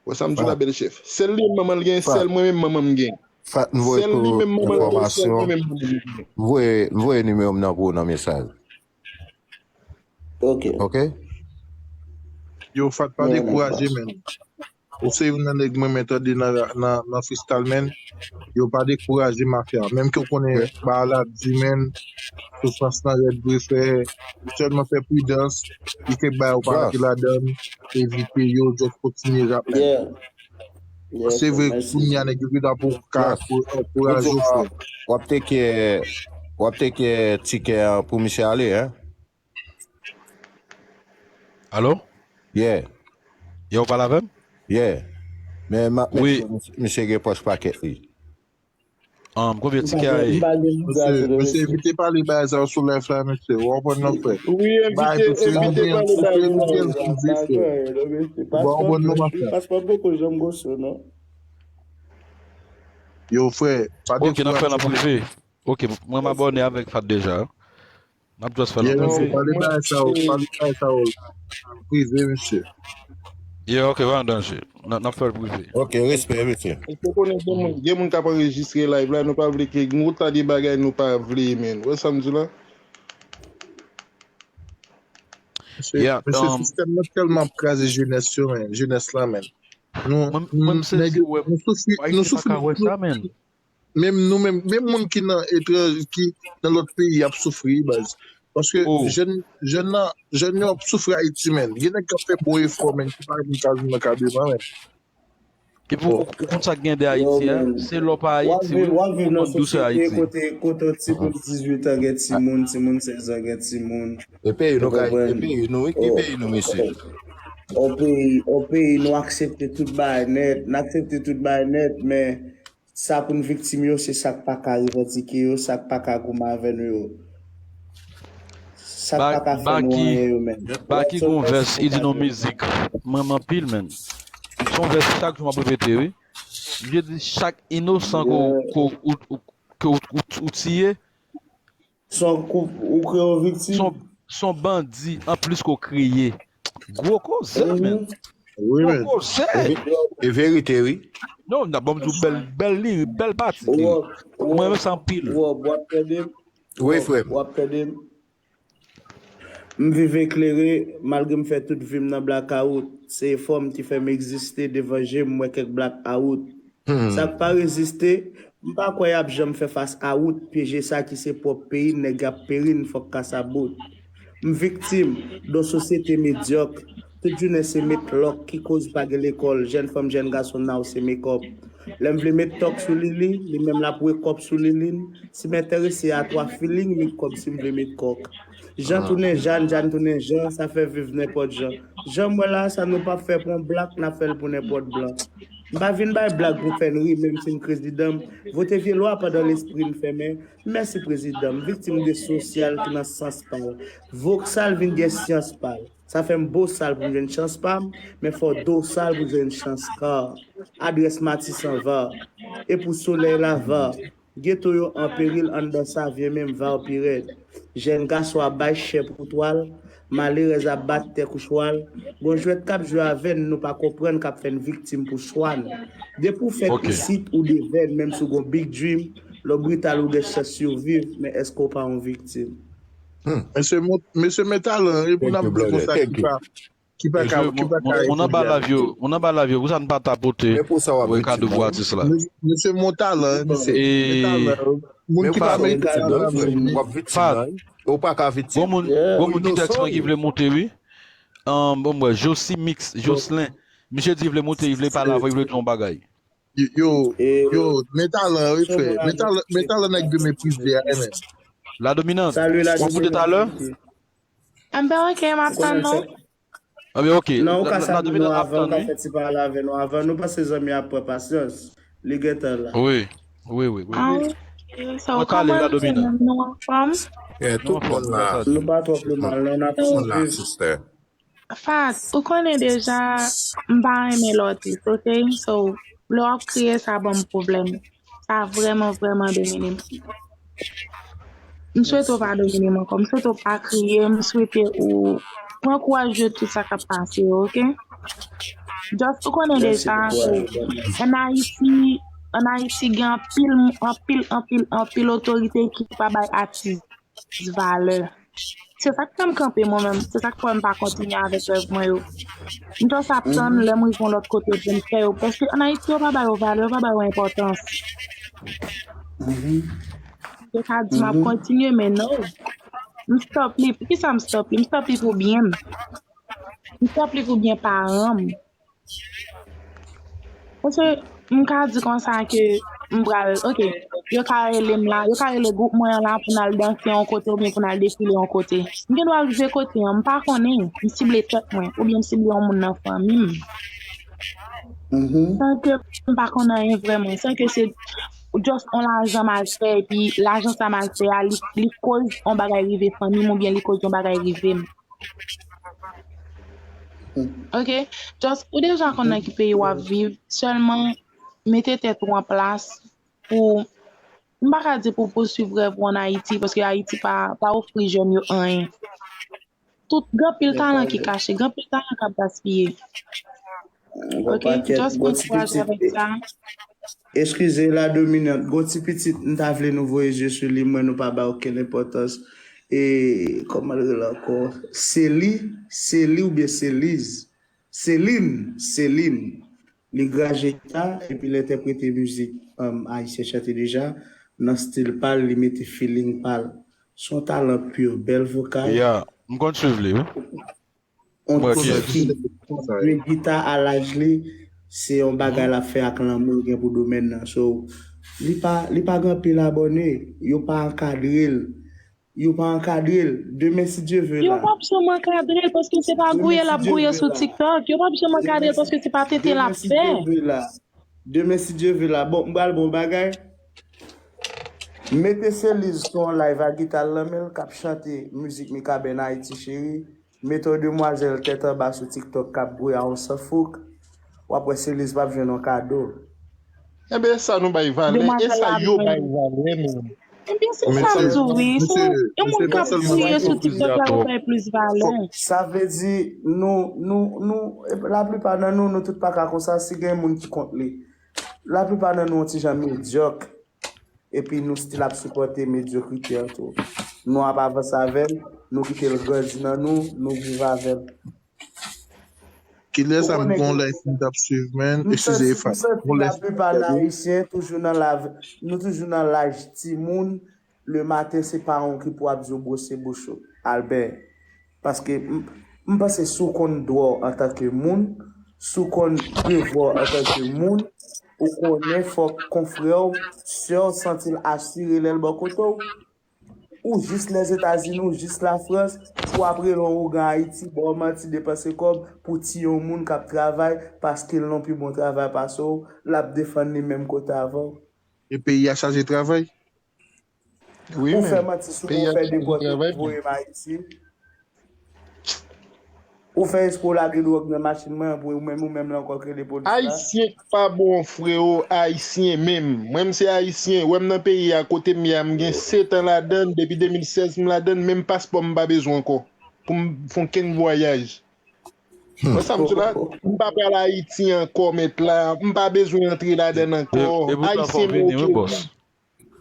Wè sa m di w la, bèl chèf. Sèl li menm manman l gen, sèl mwen menm manman m gen. Sèl li menm manman l gen, sèl mwen menm manman m gen. M voye, m voye nimewo m nan pou ou nan mesaj. Ok. Ok? Yo, Fat, pa dekouraje, menn. Ou se youn nan nèg mwen renmen tande nan, nan, nan freestyle, menn. Yo, pa dekouraje, mafya. Menm ke w konnen bagay la ap di, menn, soufrans lan rèd vre, frè. Sèlman fè pridans, kite bagay ou pa antre ladan, evite yo, just kontinye rap, menn. Se vre, kounye a nèg yo gentan pou ka ankouraje w, frè. W ap teke, w ap teke tikè an pou misye ale, en? Alo? Yeah. Yeah, w pale avè m? Yeah. Men m ap make sure misye gen pòch pakèt li. Um, konbyen tikè a ye? Mesye, evite pale bagay sa yo sou live la, mesye. Ou konprann non, frè? Wi, evite, evite pale bagay sa yo. Paspò poko janm gosyo, non. Yo, frè, pa dekouraje. Ok, n ap fè l an prive. Ok, mwen m abòne avèk Fat deja. N ap just fè l an prive. Pale bagay sa yo, pale bagay sa yo. Prive, mesye. Yeah, ok, pa gen danje. N ap fè l prive. Ok, respè, mesye. Ou konnen gen moun, gen moun k ap anrejistre live la, nou pa vle ke nou ta de bagay nou pa vle, menn. Wè sa m di la? Mesye, sistèm nan tèlman ap kraze jenès yo, menn. Jenès la, menn. Nou, nou soufri, nou soufri. Menm nou menm, menm moun ki nan etranj, ki nan lòt peyi ap soufri, baz. Paske jèn, jèn nan, jèn yo ap soufri Ayiti, menn. Gen nèg k ap fè bon efò, menn, ki pa menm ka jwenn ankadreman, menn. Epi ou, ou konn sa k gen de Ayiti a? Se lè w pa Ayiti wi, ou konn dousè Ayiti. Kote, kote yon timoun dizuit an gen timoun, timoun sèz an gen timoun. E peyi nou ka, e peyi nou wi, ki peyi nou, mesye? On peyi, on peyi nou aksepte tout bagay nèt, n aksepte tout bagay nèt, men sa pou n viktim yo, se sa k pa ka revandike yo, sa k pa ka goumen avè nou yo. Sa k pa ka fè nou anyen yo menm. Baky gon vès, li di nou mizik. M renmen anpil, menn. Se yon vès chak jou m ap repete, wi. M vle di chak inosan ke w, ke w, ou, ou, ke w, ou, ou tiye. Se yon koup, ou kreye yon viktim. Se yon, se yon bandi anplis ke w kreye. Gwo koze, menn. Wi, menn. Gwo koze. E ve-, e verite, wi. Non, n ap ban m di w bèl, bèl lirik, bèl pati lirik. Mwen renmen sa anpil. Rob, w ap tande m? Wi, frè m. W ap tande m? M viv eklere, malgre m fè tout vi m nan blakawout. Se efò m ki fè m egziste, devan je m, m wè kèk blakawout. Sa k pa reziste, m pa kwè y ap janm fè fas a wout, pyeje sa ki se pwòp peyi n, nèg y ap peri n, fòk kasa bout. M viktim, don sosyete medyòk, tout jounen se met lòk, ki koz pa gen lekòl, jèn fanm, jèn gason, now se mekòp. Lè m vle met tòk sou Lili, li menm l ap wekòp sou Lilin, si m enterese a twa feeling, met kòb si m vle met kòk. Jan tounen Jàn, Jàn tounen Jan, sa fè viv nenpòt jan. Jan m wè la, sa nou p ap fè pou yon blak, n ap fè l pou nenpòt blan. M pa vin bay blag pou fè n ri, menm si m prezidan m. Vote vye lwa pandan lespri n fèmen. Mèsi prezidan m. Viktim de sosyal ki nan sans pa l. Voksal vin gen syans pa l. Sa fè m bosal pou m jwenn chans pa m, men fò dosal pou jwenn chans ka. Adrès Matisan va. E pou solèy la va. Geto yo an peril anndan Savyen menm va w pi rèd. Jèn gason ap bay chè pou twal, malerèz ap bat tè kou chwal. Gon jwèt k ap jwe avè n, nou pa konprann k ap fè n viktim pou chwa n. Depi w fèt isit, ou devèn, menm si w gon big dream, lè w brital ou gen chans siviv, men èske w pa yon viktim? Mesye, mesye men talan, e pou n ap di konsa ki pa, ki pa ka, ki pa ka moun anba lav yo, moun anba lav yo, pou sa n pa tapote kado pou atis la. Mesye men talan, mesye men talan. Moun ki pa merite talan, men. Fat, ou pa ka viktim. Gon moun, gon moun ki tèks mwen ki vle monte, wi. Bon, mwen, Josi Mix, Jocelyn. Misye di li vle monte, li vle pale avè w, li vle di yon bagay. Yo, yo, men talan, wi, frè. Men talan, men talan nèg yo meprize a, men. La Dominante, w ap monte talè? Anben, ok, m ap tann nou. Anben, ok. Non, ou ka salye nou avan, ou ka fè ti pale avè nou avan. Nou panse zanmi ap pran pasyans. Li gentan la. Wi, wi, wi, wi. Ah, ok. So, kòman nou ye menm, nou anfòm? Tout moun la. Nou pa twò pi mal, non, n ap viv. Fat, ou konnen deja, m pa renmen lè w tris, ok? So, lè w ap kriye, sa ban m pwoblèm. Sa vrèman, vrèman domine m. M swete w pa domine m ankò. M swete w pa kriye. M swete ou pran kouraj de tout sa k ap pase yo, ok? Just ou konnen deja ke ann Ayiti, ann Ayiti gen anpil, anpil, anpil, anpil otorite ki pa bay atis valè. Se sa k fè m kanpe mwen menm. Se sa k fè m pa kontinye avèk rèv mwen yo. M just ap tann lè m rive yon lòt kote pou m fè yo. Paske ann Ayiti, yo pa ba yo valè, yo pa ba yo enpòtans. Yo ka di m ap kontinye, men no. M stop li. Poukisa m stop li? M stop li pou byen m. M stop li pou byen paran m. Paske m ka di konsa ke m pral, ok, yo ka rele m la, yo ka rele gwoup mwen an la pou n al danse yon kote oubyen pou n al defile yon kote. M gen dwa rive kote an, m pa konnen, m sible tèt mwen, oubyen m sible yon moun nan fanmi m. San ke m pa konn anyen vrèman, san ke se just yon lajan m al fè, epi lajan sa m al fè a, li, li koz yon bagay rive fanmi m, oubyen li koz yon bagay rive m. Ok? Just, ou deja konn nan ki peyi w ap viv, sèlman mete tèt ou an plas pou, m pa ka di pou pouswiv rèv ou ann Ayiti, paske Ayiti pa, pa ofri jèn yo anyen. Tout, gen anpil talan ki kache, gen anpil talan k ap gaspiye. Ok? Just pran kouraj avèk sa. Eskize, La Dominante, gon ti pitit, m ta vle nou voye zye sou li, m wè nou pa bay okenn enpòtans. E, kòman l rele ankò? Seli, Seli oubyen Seliz? Selin, Selin. Li grajyeta, epi l entèprete mizik, um, ayisyen chante deja, nan stil pa l, li mete feeling pa l. Se yon talan pur, bèl vokal. Yeah, m konn swiv li, wi. On ti fi jwe gita a laj li, se yon bagay l ap fè ak lanmou, l gen pou domèn nan. So, li pa, li pa gen anpil abòne, yo pa ankadre l. Yo pa ankadre l. Demen, si Dye vle, yo p ap janm ankadre l paske se pa gouye l ap gouye sou TikTok. Yo p ap janm ankadre l paske se pa tenten l ap fè. Demen, si Dye vle la. Bon, m pral bon bagay. Mete Celiz sou yon live a gita l nan men l k ap chante mizik Mikaben Ayiti Cheri. Mete yon demwazèl tèt anba sou TikTok k ap gouye a yon sanfouk. W ap wè Celiz p ap jwenn yon kado. Enben, sa nou bay valè, e sa yo bay valè menm. Ebyen, se sa m di w, wi. Se yon moun k ap kriye sou TikTok la, yo bay plis valè. Sa vle di, nou, nou, nou, laplipa nan nou, nou tout pa ka konsa, si gen moun ki kont li. Laplipa nan nou, yon ti jan medyòk. Epi nou still ap sipòte medyokrite an tou. Nou ap avanse avè l, nou kite l grandi nan nou, nou viv avè l. Kilè sa m gon live m t ap swiv, man? Eskize, Efrat. Gon live. Laplipa nan Ayisyen toujou nan lav, nou toujou nan laj timoun. Le maten, se paran w ki pou ap di w bwose bouch ou. Albè. Paske m, m panse si w konn dwa w antanke moun, si w konn devwa w antanke moun, ou konnen fòk konfrè w, sè w santi l asire lè l bò kote w. Ou jis Lèzetazini, ou jis Lafrans, pou w ap rele yon ougan Ayiti, ba w manti, depanse kòb pou tiye yon moun k ap travay paske l nan pi bon travay pase w, l ap defann li menm kote avè w. E peyi a chaje travay. Ou fè manti sou mwen, ou fè depòte, ou voye m Ayiti. Ou fè espre w lage dwòg nan machin mwen, pou ou menm, ou menm la ankò k rele polis la. Ayisyen k pa bon, freo, Ayisyen menm. Mwen, m se Ayisyen. Wè m nan peyi a, kote m ye a, m gen sèt an ladann, depi de mil sèz m ladann, menm paspò m pa bezwen ankò. Pou m fè okenn vwayaj. Wè sa m di w la, m pa pral Ayiti ankò, mèt la. M pa bezwen antre ladann ankò. Ayisyen m oke.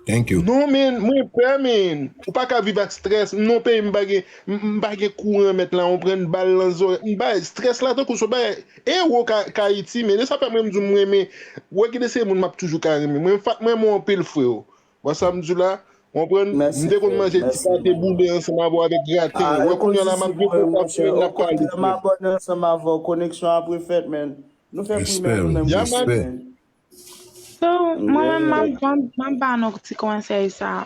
Thank you. Non, men, mwen pè, men. Ou pa ka viv ak strès. M nan peyi m pa gen, m pa gen kouran, mèt la, on pran bal nan zòrèy. M pa, strès la tankou son bagay. E wo ka, ka Ayiti, men. E sa fè mwen m di w m renmen. Wè ki de se moun m ap toujou ka renmen. Mwen, fat mwen, mwen anpil, freo. Wè sa m di w la? Konprann? M te konn manje ti pate boule ansanm avè w avèk graten. Wè kounye a la m ap gen kontaksyon, n ap pale, frè. M abòne ansanm avè w. Koneksyon ap refèt, men. Nou fè primè nou menm. Respè. So, mwen menm, m ap, m ap, m ap ba nou ti konsèy sa.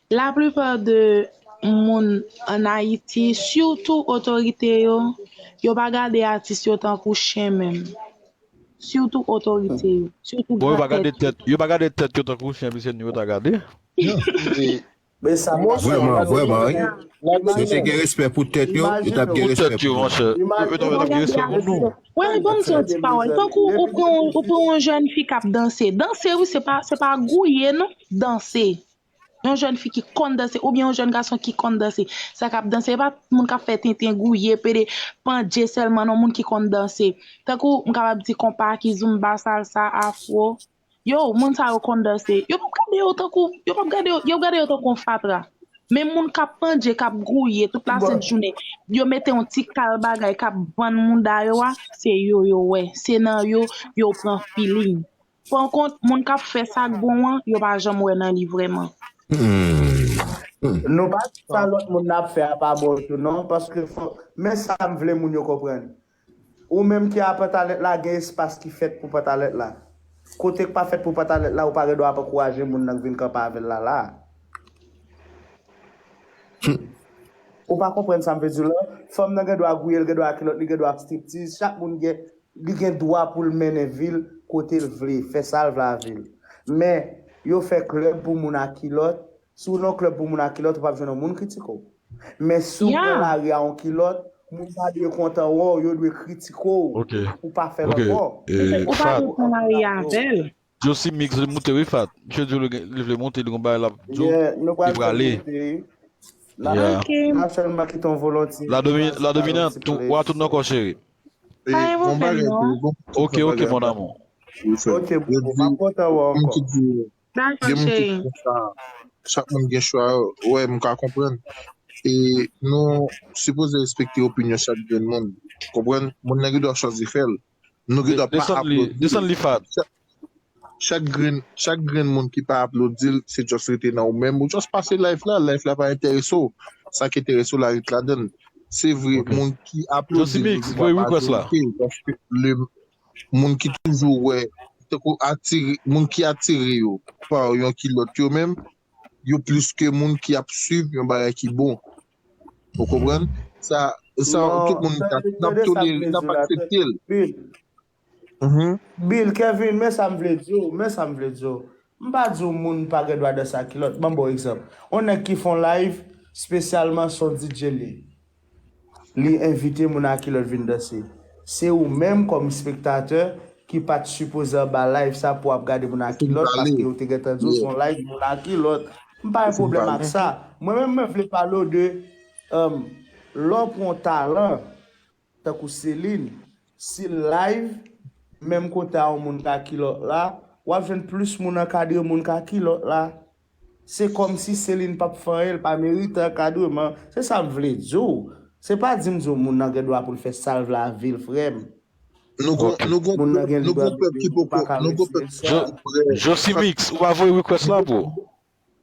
Laplipa de moun ann Ayiti, sitou otorite yo, yo pa gade atis yo tankou chen menm. Sitou otorite yo. Sitou Bon, yo pa gran gade tèt yo. Tèt, yo pa gade tèt yo tankou chen, piske nou yo ta gade. Men sa pa Vrèman, vrèman, wi. Si yo te gen respè pou tèt yo, yo t ap gen Pou respè tèt yo, pou nou. Monchè. Yo, yo t ap gen respè pou nou. Wè, ban m di yon ti pawòl. Tankou ou pran, ou pran yon jèn fi k ap danse. Danse, wi, se pa, se pa gouye, non. Danse. Yon jèn fi ki konn danse, oubyen yon jèn gason ki konn danse. Sa k ap danse, e pa moun k ap fè tenten, gouye, pede, pandje sèlman, non, moun ki konn danse. Tankou, m kapab di konpa, kizomba, salsa, afro. Yo, moun sa yo konn danse. Yo p ap gade yo tankou, yo p ap gade yo, yo gade yo tankou yon fatra. Men moun k ap pandje, k ap gouye tout lasent jounen, yo mete yon ti kal bagay k ap vann mouda yo a, se yo yo wè. Se nan yo, yo pran feeling. Pankont, moun k ap fè sa k bon an, yo pa janm wè nan li vrèman. Nou pa di sa lòt moun nan ap fè a pa bon tou non, paske fò, men sa m vle moun yo konprann. Ou menm ki a pantalèt la, gen espas ki fèt pou pantalèt la. Kote k pa fèt pou pantalèt la, ou pa gen dwa ap ankouraje moun nan k vin kanpe avè l la la. Ou pa konprann sa m vle di w la? Fanm nan gen dwa gouye, l gen dwa kilòt, li gen dwa striptiz. Chak moun gen, li gen dwa pou l mennen vi l kote l vle, fè sa l vle avè l. Men, yo fè klèb pou moun a kilòt. Si w nan yon klèb pou moun a kilòt, ou p ap jwenn yon moun kritike w. Men si w pran lari a yon kilòt, moun pa dwe kontan wè w, yo dwe kritike w pou pa fè l ankò. Ou pa dwe pran lari a avè l. Josi Mix vle moute wi Fat. Misye di w li vle moute, li gon bagay l ap di w. Li prale. N ap sèlman kite w volonte. La dominant, ou a tout nan kò cheri. Pa gen pwoblèm non. Ok, ok, mon amour. Ok, bro, m ap kontan wè w ankò. Dakò, cheri. Chak moun gen chwa yo. Wè, m ka konprann. E nou sipoze respekte opinyon chak grenn moun. Konprann? Moun nan gen dwa chwazi fè l. Nou gen dwa pa aplodi. Desann li Fat. Chak grenn, chak grenn moun ki pa aplodi l, se just rete nan ou menm. Ou just pase live la, live la pa enterese w. Sa ki enterese w la, ret ladan l. Se vre, moun ki aplodi l, li pa majorite, paske le, moun ki toujou wè, tankou atire, moun ki atire yo pa yon kilòt yo menm, yo plis ke moun ki ap swiv yon bagay ki bon. Ou konprann? Sa, sa, tout moun n ap tolere, n ap aksepte l. Mhm. Bill, Kevin, men sa m vle di w, men sa m vle di w. M pa di w moun pa gen dwa danse ak kilòt. Ban m ba w egzanp. On nèg ki fè on live espesyalman se on D J li. Li envite moun ak kilòt vin danse. Se ou menm kòm espektatè ki pa t sipoze anba live sa pou w ap gade moun ak kilòt paske yo te gentan di w se on live moun ak kilòt. M pa gen pwoblèm ak sa. Mwen menm mwen vle pale w de um, lè w pran on talan tankou Celine, si l live, menm kote a yon moun ka kilòt la, w ap jwenn plis moun ankadre moun ka kilòt la. Se kòmsi Celine p ap fè anyen, l pa merite ankadreman. Se sa m vle di w. Se pa di m di w moun nan gen dwa pou l fè sa l vle ak vi l, frè m. Nou gon, nou gon, nou gon pèp ki poko, nou gon pèp ki poko prè. Josimix, ou pa voye request la, bro?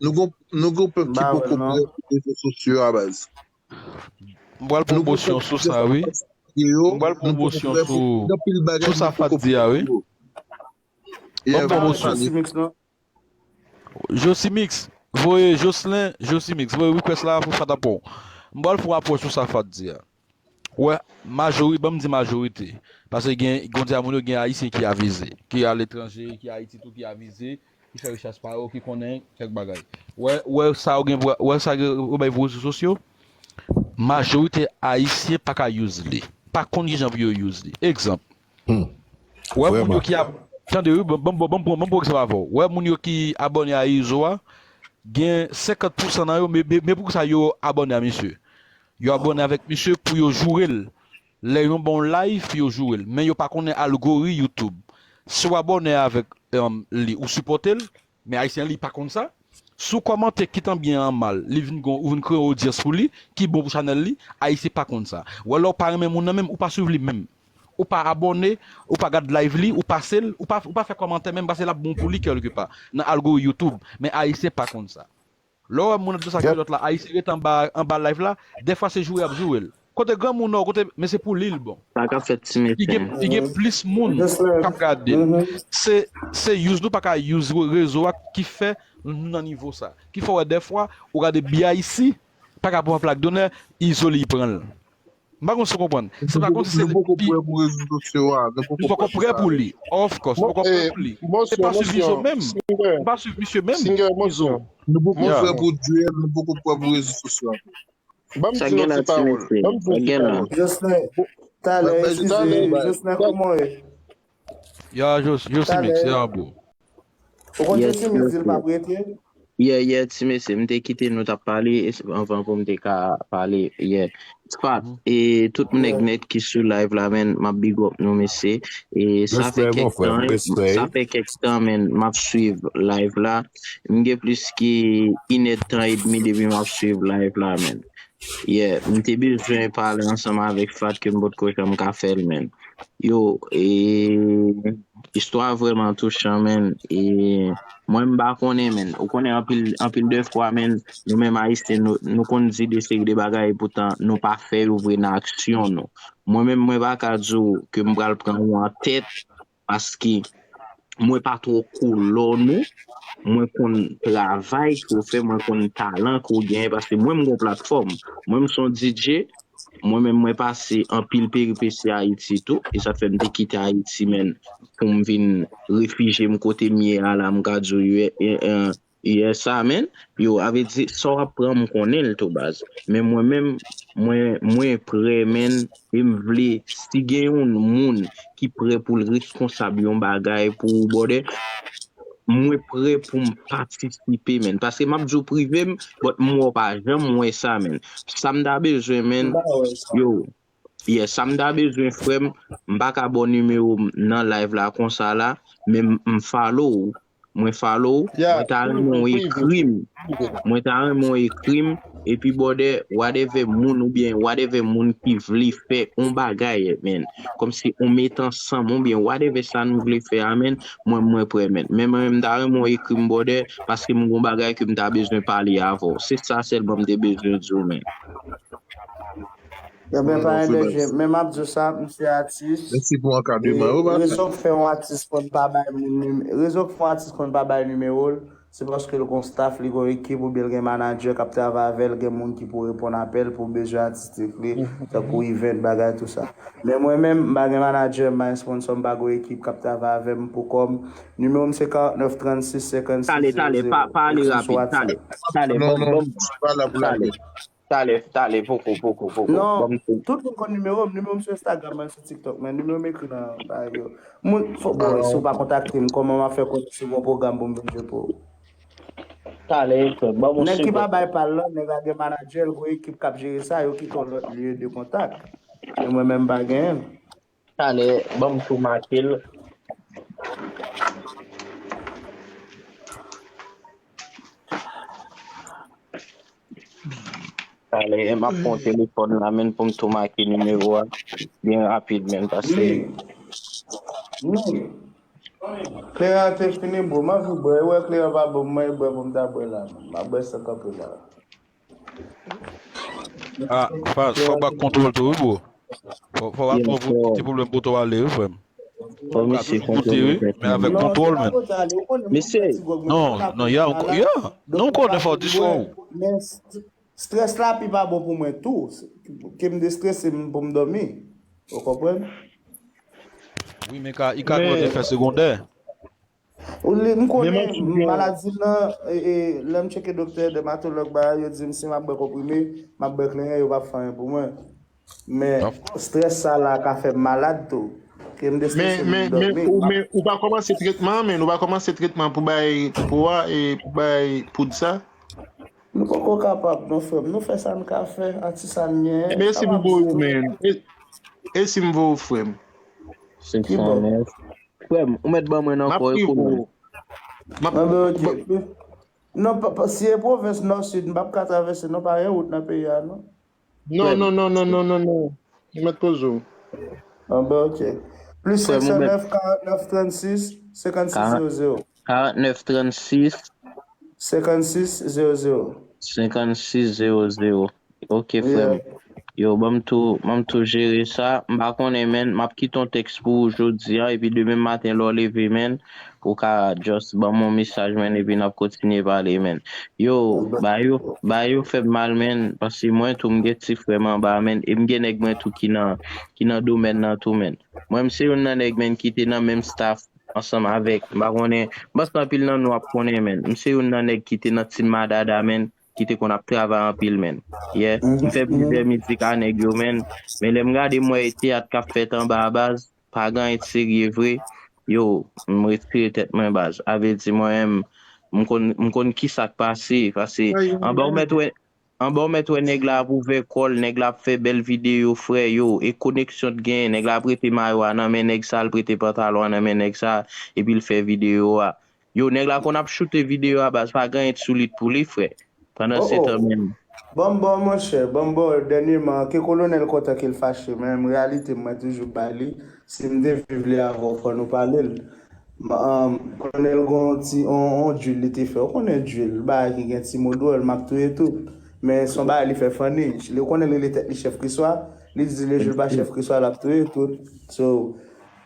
Nou gon, nou gon pèp ki poko prè pou rezo sosyo a, baz. M pral pran pwomosyon sou sa, wi. M pral pran pwomosyon sou, sou sa Fat di a, wi. Ban m pran pwomosyon. Josimix, voye Jocelyn, Josimix, voye request la pou Fat apò. M pral fè yon apwòch sou sa Fat di a. Wè, majori, ban m di majorite. Paske gen, gen de moun yo gen Ayisyen ki avize, ki aletranje, ki Ayiti tou ki avize, ki fè rechèch pa yo, ki konnen kèk bagay. Wè, wè sa yo gen, wè sa yo bay pou rezo sosyo, majorite Ayisyen pa ka use li. Pa konn kijan pou yo use li. Egzanp, wè moun yo ki ap, tande wi, ban m pran egzanp avè w. Wè moun yo ki abòne a Izo a, gen senkant pousan nan yo, men, men, men poukisa yo abòne a misye? Yo abòne avèk misye pou yo joure l. Lè yon ba w live, yo joure l. Men yo pa konnen algori YouTube. Si w abòne avèk um, li, ou sipòte l, men Ayisyen li pa konn sa. Si w kòmante kitan byen an mal, li vin gon, ou vin kreye odyans pou li, ki bon pou chanèl li, Ayisyen pa konn sa. Ou alò w pa renmen moun nan menm, ou pa swiv li menm. Ou pa abòne, ou pa gad live li, ou pase l, ou pa, ou pa fè kòmantè menm, paske l ap bon pou li kèlkepa, nan algori YouTube. Men Ayisyen pa konn sa. Lè w wè moun ap danse ak kilòt la, Ayisyen rete anba, anba live la, dèfwa se joure y ap joure l. Kote granmoun nan, kote, men se pou li l bon. Sa k ap fèt ti mesye. Li gen, li gen plis moun k ap gade l. Se, se use nou pa ka use rezo a ki fè nou nan nivo sa. Ki fè w wè dèfwa, ou gade B I C, pa ka pran plak donè, Izo li pran l. M pa konn si w konprann. Se pa kòmsi se li. Nou poko prè pou rezo sosyo a. Nou poko prè pou li. Of course, nou poko prè pou li. Se pa swiv Izo menm. Ou pa swiv misye menm. Izo. Nou poko prè pou duel, nou poko prè pou rezo sosyo a. Sa gen la ti mesye. Sa gen la. Jocelyn, talè, eskize, Jocelyn, kòman w ye? Ya, Josimix, ya, bro. Ou konn Josimix di l p ap rete? Yeah, yeah, ti mesye, m te kite nou t ap pale anvan pou m te ka pale. Yeah. Fat, e tout nèg nèt ki sou live la, men, m ap big up nou, mesye. E sa fè kèk tan, sa fè kèk tan, men, m ap swiv live la. M gen plis ke inèdtan edmi depi m ap swiv live la, men. Yeah, m te bezwen pale ansanm avèk Fat ke m potko janm ka fè l, men. Yo, e, istwa vrèman touchan, men. E, mwen, m pa konnen, men. Ou konnen anpil, anpil de fwa, men, nou menm Ayisyen, nou, nou konn di de seri de bagay, epoutan nou pa fè yo vre nan aksyon nou. Mwen menm, mwen pa ka di w ke m pral pran ou an tèt, paske mwen pa twò kolò nou, mwen konn travay ke w fè, mwen konn talan ke w genyen, paske mwen, m gon platfòm. Mwen, m se yon D J, mwen menm, mwen pase anpil peripesi Ayiti tou, e sa fè m te kite Ayiti, men, pou m vin refijye m kote m ye a la, m ka di w, U S A, men, yo, a vle di, sa w ap pran, m konnen l tou, baz. Men mwen menm, mwen, mwen prè, men, e m vle, si gen yon moun ki prè pou l reskonsab yon bagay pou ou, brother, mwen prè pou m patisipe, men. Paske m ap di w prive m, but m wè w pa janm wè sa, men. Sa m ta bezwen, men, yo, yeah, sa m ta bezwen, frè m, m pa ka ba w nimewo m nan live la konsa la, men m, m follow w. Mwen follow w, mwen ta renmen w ekri m. Mwen ta renmen w ekri m, Epi brother, whatever moun oubyen whatever moun ki vle fè yon bagay, men, kòmsi yon met ansanm oubyen whatever sa nou vle fè a, men, mwen, mwen prè, men. Men mwen, m ta renmen w ekri m, brother, paske m gon bagay ke m ta bezwen pale avè w. Se sa sèlman m te bezwen di w, men. Ebyen, pa gen danje. Men m ap di w sa, m se atis. Mèsi pou ankadreman yo, baz. Rezon k fè yon atis konn pa bay moun nim-, rezon k fè yon atis konn pa bay nimewo l, se paske l gon staff, li gon ekip, oubyen l gen manager k ap travay avè l, gen moun ki pou reponn apèl pou bezwen atistik li, tankou event, bagay, tou sa. Men mwen menm, m pa gen manager, m pa gen sponsor, m pa gon ekip k ap travay avè m pou kò m. Nimewo m se karant nèf trannsis senkannsis zewo zewo. Talè, talè, pa, pa ale rapid, talè. Talè, Non, ban m, non, ban m, se pa la pou la talè. Talè, talè, poko, poko, poko. Non, Ban m tou. Tout moun konn nimewo m. Nimewo m sou Instagram, mwen sou TikTok, men nimewo m ekri nan bagay yo. Moun, fò, bon, si w pa kontakte m, kòman m ap fè konnen si w gon pwogram pou m vin jwe pou ou? Talè, frè, ban m yon Nèg ki pa segond. Bay pa l lan, nèg la gen manager, l gon ekip k ap jere sa, yo kite yon lòt lye de kontak. E mwen menm, m pa genyen l. Talè, ban m tou make l. Talè, m ap pran telefòn la, men pou m tou make nimewo a. Byen rapid, men, paske Wi. Wi. Kleren an te fini, bro. M anvi bwè. E wè kleren pa bon, mwen e bwè pou m ta bwè la. M ap bwè san kanpe la. Ah, Faz, fò w ba kontwòl tou, wi, bro. Fò, fò w pa twò ti pwoblèm pou tou ale, wi, frè m. Fò misye Koute, wi, men avèk Non, kontwòl, se pa men. kote ale. Ou konnen mwen Mesye. fè ti gwòg, mwen Non, fè non, ya, malad. ya. Donk, Non, mwen konnen pa fò vin dispo. Bwè. Men st- strès la pi pa bon pou mwen tou. Se- Ke m destrese m pou m dòmi. Ou konprann? Wi, men ka, i ka gen yon efè segondè. Ou li, m konnen Menm an maladi nan, e, e, lè m tcheke doktè, dèmatològ, bagay, yo di m si m ap bwè konprime, m ap bwè kleren, yo p ap fè anyen pou mwen. Men, strès sa la ka fè m malad tou. Ke m destrese Men, m men, men, dòmi. ou, men, ou pa kòmanse tretman, men ou pa kòmanse tretman pou bay, pou a, e pou bay poud sa. Nou poko kapab, non, frè m. Nou fè sa n ka fè, atis sa n genyen. Men e si m voye w, men. E, e si m voye w, frè m. Senk san nèf. Frè m, ou mèt ban mwen nan M ap kò prive ekonomi. w. M ap Anben, ok. Non, pa, pa, si e pwovens nò sid, m p ap ka travèse, non, pa gen wout nan peyi a, non. Non, non, non, non, non, non, non. Ou mèt poze w. Anben, ok. Plis Frè m, ou mèt senk san nèf, karant nèf, trannsis, senkannsis, zewo zewo. karant nèf, trannsis, Senkannsis, zewo zewo. senkannsis, zewo zewo. Ok, frè m. Yo, ban m tou, ban m tou jere sa. M pa konnen, men, m ap kite yon tèks pou ou jodi a, epi demen maten, lè w leve, men, ou ka just ban m yon mesaj, men, epi n ap kontinye pale, men. Yo, ba yo, ba yo fè m mal, men, paske mwen tou, m gen ti frè m anba, men, e m gen nèg mwen tou ki nan, ki nan domèn nan tou, men. Mwen, m se youn nan nèg, men, ki te nan menm staff ansanm avèk, m pa konnen, m panse anpil nan nou ap konnen, men. M se youn nan nèg ki te nan Team Madada, men, ki te konn ap travay anpil, men. Yeah. M fè plizyè mizik a nèg yo, men. Men lè m gade, m wè e teyat k ap fèt anba a, baz, pa gen anyen de serye vre. Yo, m retire tèt mwen, baz. A vle di, mwen menm, m konn, m konn kisa k pase, pase anba w mèt wè, anba w mèt wè nèg la ap ouvè kò l, nèg la ap fè bèl videyo, frè, yo, e koneksyon t genyen, nèg la ap prete mayo a nan men nèg sa, l prete pantalon an nan men nèg sa, epi l fè videyo a. Yo, nèg la konn ap choute videyo a, baz, pa gen anyen t sou li t pou li, frè. Pandan se tan menm. Ban m ba w, monchè, ban m ba w, dènyèman, ke kolonèl kontan ke l fache, men reyalite m, mwen toujou bay li. Si m te viv li avè w, fò nou pale l. M, um, kolonèl gon ti, on, on drill li te fè. Ou konnen drill, bagay ki gen ti mo dwòl, m ap touye tout. Men se yon bagay li fè funny. Li konnen l rele tèt li Chèf Kriswa, li di le jou l pa Chèf Kriswa, l ap touye tout. So,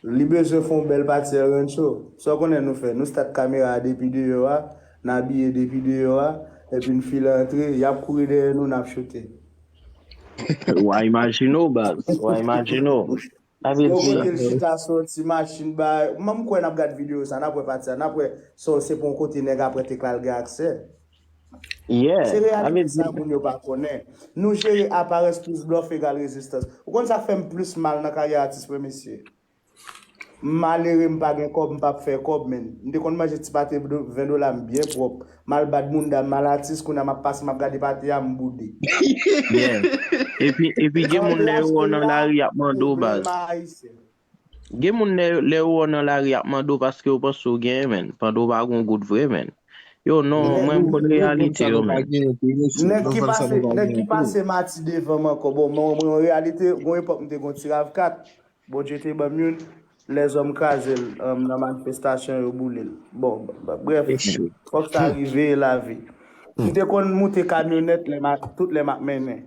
li bezwen fè yon bèl pati El Rancho. Sa w konnen nou fè? Nou stat kamera a depi deyò a, n abiye depi deyò a, epi n file antre, y ap kouri dèyè nou, n ap choute. Wa imajine w, baz. Wa imajine w. Sa vle Yon di, kote l chita sou yon ti machin, bay. Mwen, m kwè n ap gad videyo sa, n ap wè pati a, n ap wè sa se pou yon kote nèg ap rete k la l gen aksè. Yeah. Se Sa vle reyalite di, sa moun yo pa konnen. Nou jere aparans plis blòf egal rezistans. Ou konn sa k fè m plis mal nan karyè atis mwen, mesye? M malere, m pa gen kòb, m p ap fè kòb, men. M te konn manje ti pate do-, ven dola, m byen pwòp. M al bat moun dam, m al atis, kounye a m ap pase, m ap gade pate a, m boude. Yeah. Epi, epi gen moun lè yo wè w nan lari, y ap mande w, baz. Gen moun lè, lè yo wè w nan lari, y ap mande w paske yo panse w genyen, men. Pandan w pa gon goud vre, men. Yo, non, mwen m konn reyalite yo, men. Nèg ki pase, nèg ki pase Mati devan m ankò. Bon, mwen, mwen, an reyalite, gon epòk m te gon ti Rav kat. Bondye te ban m youn. Lèzòm kraze l, um, nan manifestasyon, yo boule l. Bon, b- b- brèf, fòk sa rive, lavi. M te konn moute kamyonèt lè m a- tout lè m ap mennen.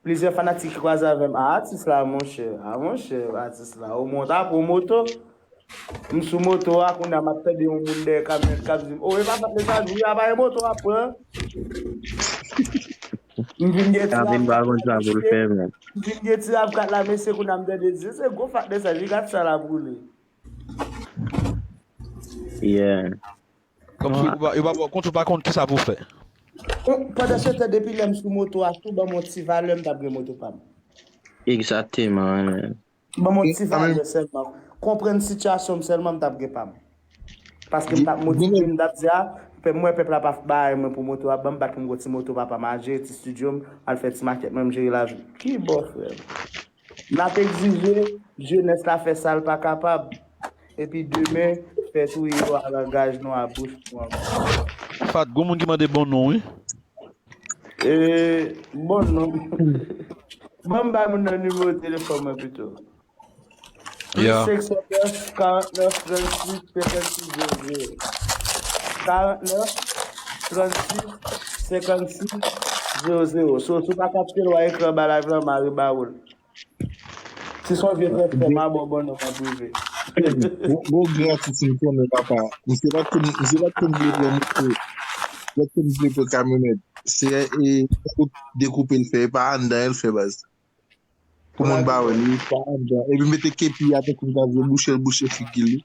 Plizyè fanatik ki kwaze avè m, a, atis la, monchè, a, monchè, atis la, ou monte apre w moto. M sou moto a, kounye a m ap tande yon moun dèyè kamyonèt k ap di m, o, e pa Fat Desaj, wi, a, pa e moto a pran. M vin gen ti Gavin pa konn sa pou l fè, men. M vin gen ti Rav kat la, mesye, kounye a m tande di, se gwo Fat Desaj, wi, gad sa l ap boule. Yeah. Kòmsi ou pa, ou pa, kont ou pa konn ki sa pou fè. Pandan se tan, depi lè m sou moto a, si w ban m yon ti valè, m t ap gen moto pa m. Egzakteman, men. Ban m yon ti valè sèlman. Konprann sitiyasyon m sèlman, m t ap gen pa m. Paske m t ap motive, m t ap di, a, pèp, mwen, pèp la pa bay mwen pou moto a, ban m bat pou m gwo ti moto papa m, al jere ti estidyo m, al fè ti makèt mwen, m jere lavi. Ki bò, frè m? N ap egzije, jenès la fè sa l pa kapab. Epi demen, fè touye yo a langaj nou, a bouch nou ankò. Fat, gon moun ki mande bon non, wi. E, bon non. Ban m bay moun nan nimewo telefòn mwen pito. Plis Yeah. senk san nèf, karant nèf, trannsis, senkannsis, zewo zewo. Karant nèf, trannsis, senkannsis, zewo zewo. So, si w pa kapte l, w a ekri anba live la, m a rebawou l. Si se yon vye transfè, m a ba w bon non an prive. Gwo gwo gran titi m konnen papa. Misye pa t konn misye pa t konn vle pran moto. Li pa t konn vle pran kamyonèt. Se e kout dekoupe l fè, e pa anndan l fè baz. Pou moun ba wè li, pa anndan. Epi mete kepi a tankou m ta vle bouche l bouche figi li.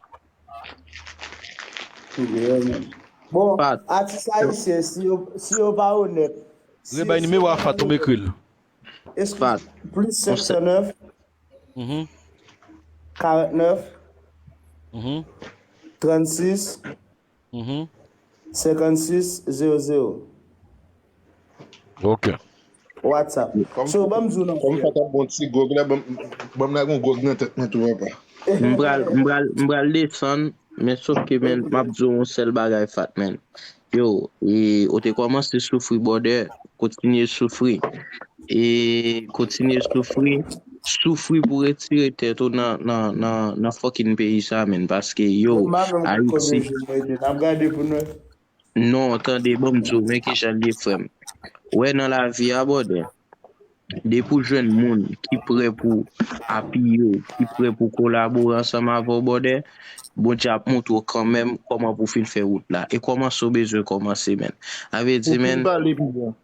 Bon, atis ayisyen, si yo, si yo pa onèt, si Rebay nimewo a Fat, ou m ekri l. Eskize, plis senk san nèf, Mhm. karant nèf, Mhm. trannsis, Mhm. senkannsis, zewo zewo. Ok. WhatsApp. So, ban m di w non, Kòm frè. Fat ap bon ti gwòg la, ban m- ban m lage yon gwòg nan tèt mwen tou, papa. M pral, m pral, m pral desann, men sof ke, men, m ap di w yon sèl bagay, Fat, men. Yo, e, ou te kòmanse soufri, brother, kontinye soufri. E, kontinye soufri, soufri pou retire tèt ou nan, nan, nan, nan fucking peyi sa, men, paske, yo, M pa menm konn konbyen Ayiti. Jou m rete. N ap gade pou nou. Non, tande, ban m di w, men kijan l ye, frè m. Wè, nan lavi a, brother, depi w jwenn moun ki prè pou apiye w, ki prè pou kolabore ansanm avè w, brother, Bondye ap montre w kanmenm kòman pou w fin fè wout la. E kòmanse w bezwen kòmanse, men. A vle di, men,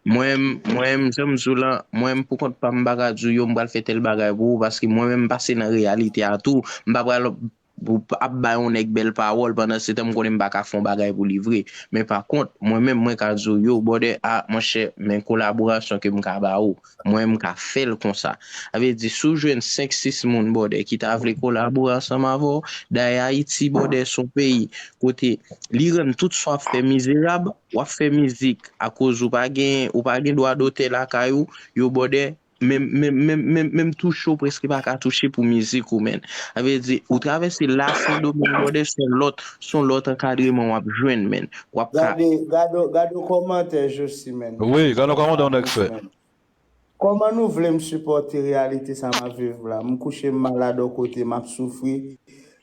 mwen, mwen, jan m di w la, mwen, pou kont pa m, m pa ka di w, yo, m pral fè tèl bagay pou ou, paske mwen menm, m pase nan reyalite a tou. M pa pral pou ap bay yon nèg bèl pawòl, pandan se tan m konnen m pa ka fè yon bagay pou li vre. Men pa kont, mwen menm, mwen ka di w, yo, brother, a, monchè, men kolaborasyon ke m ka ba ou, mwen, m ka fè l konsa. Sa vle di, si w jwenn senk, sis moun, brother, ki ta vle kolabore ansanm avè w, dayè Ayiti, brother, se yon peyi kote li rann tout sa w ap fè mizerab, w ap fè mizik akoz ou pa gen, ou pa gen dwa dotè lakay ou, yo, brother, menm, menm, menm, menm, menm touche w prèske pa ka touche pou mizik ou, men. Sa vle di, ou travèse la Sendomeng, brother, se yon lòt, se yon lòt ankadreman w ap jwenn, men. W ap ka Gade, gade, gade yon kòmantè, Josi, men. Wi, gade yon kòmantè yon nèg fè. Kòman nou vle m sipòte reyalite sa m ap viv la? M kouche, m malad yon kote, m ap soufri.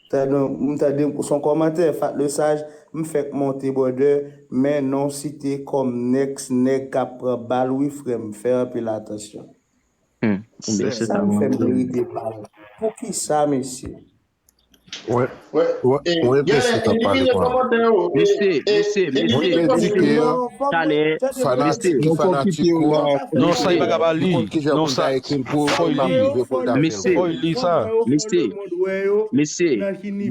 Tande, m tande, se yon kòmantè, Fat le Sage, m fèk monte, brother, men non site kòm next nèg k ap pran bal, wi, frè m, fè anpil atansyon. Hmm. Ebyen, se Sa sa m fè mwen m di. Merite bal. Poukisa, mesye? Wè, wè, wè, mesye k ap pale, kwa. Mesye, mesye, mesye, mesye, talè, mesye, Fanatik, fanatik, ou. Non, sa li pa ka ba li. Non, sa. Fò li li. Mesye, Fò li li sa. Mesye, mesye,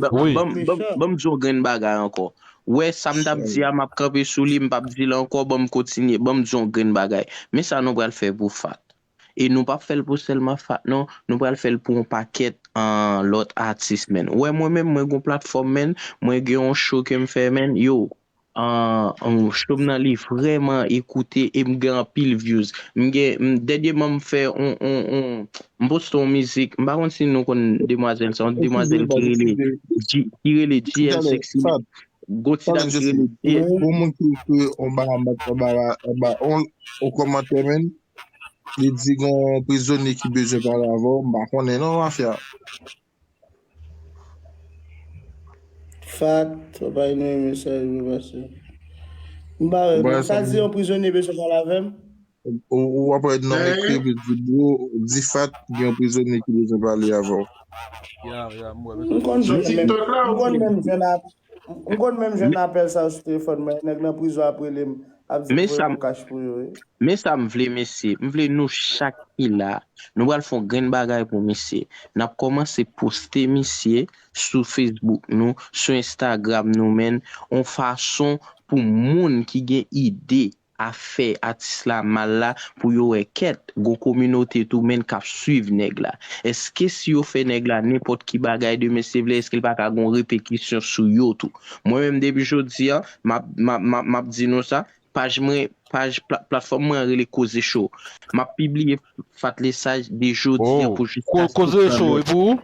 ba- Wi. ban m- ban m- ban m di yon grenn bagay ankò. Wè, sa m t ap di a, m ap kanpe sou li, m p ap di l ankò, ban m kontinye, ban m di yon grenn bagay. Men sa nou pral fè pou Fat. E nou p ap fè l pou sèlman Fat, non, nou pral fè l pou yon pakèt an lòt atis, men. Wè, mwen menm, mwen gon platfòm, men, mwen gen yon show ke m fè, men, yo, an, an, show m nan li vrèman ekoute e m gen anpil views. M gen, m, dènyèman m fè on, on, on, m poste yon mizik, m pa konn si nou konn demwazèl sa, yon demwazèl ki rele, G- ki rele G L Sexy. Gon ti dam ki rele Pyè. Gon moun ki ekri yon bagay anba, anba, anba yon, yon kòmantè, menn. Li di gon prizonye ki bezwen pale avè w. M pa konnen non, mafya. Fat, w pa ignore mesaj mwen pase. M pa wè, sa di yon prizonye bezwen pale avè m? Ou, ou ap wè non, m ekri epi di bro, di Fat gen yon prizonye ki bezwen pale avè w. M konn jwenn menm, m konn menm jwenn ap, m konn menm jwenn apèl sa yo sou telefòn mwen, nèg nan prizon ap rele m, ap di voye m kach pou yo wi. Men sa m vle mesye, m vle nou chak ki la, nou pral fè yon grenn bagay pou misye. N ap kòmanse poste misye sou Facebook nou, sou Instagram nou menn, yon fason pou moun ki gen ide a fè atis la mal la pou yo wè kèt, gon kominote tou menn k ap swiv nèg la. Èske si yo fè nèg la nenpòt ki bagay de mesye vle, èske l pa ka gon repekisyon sou yo tou? Mwen menm depi jodi a, m ap, m ap, m ap, m ap di nou sa, paj mwen, paj pla, platfòm mwen an rele Koze Cho. M ap pibliye Fat Lesaj de jodi a pou jiska Koze Cho, e pou ou?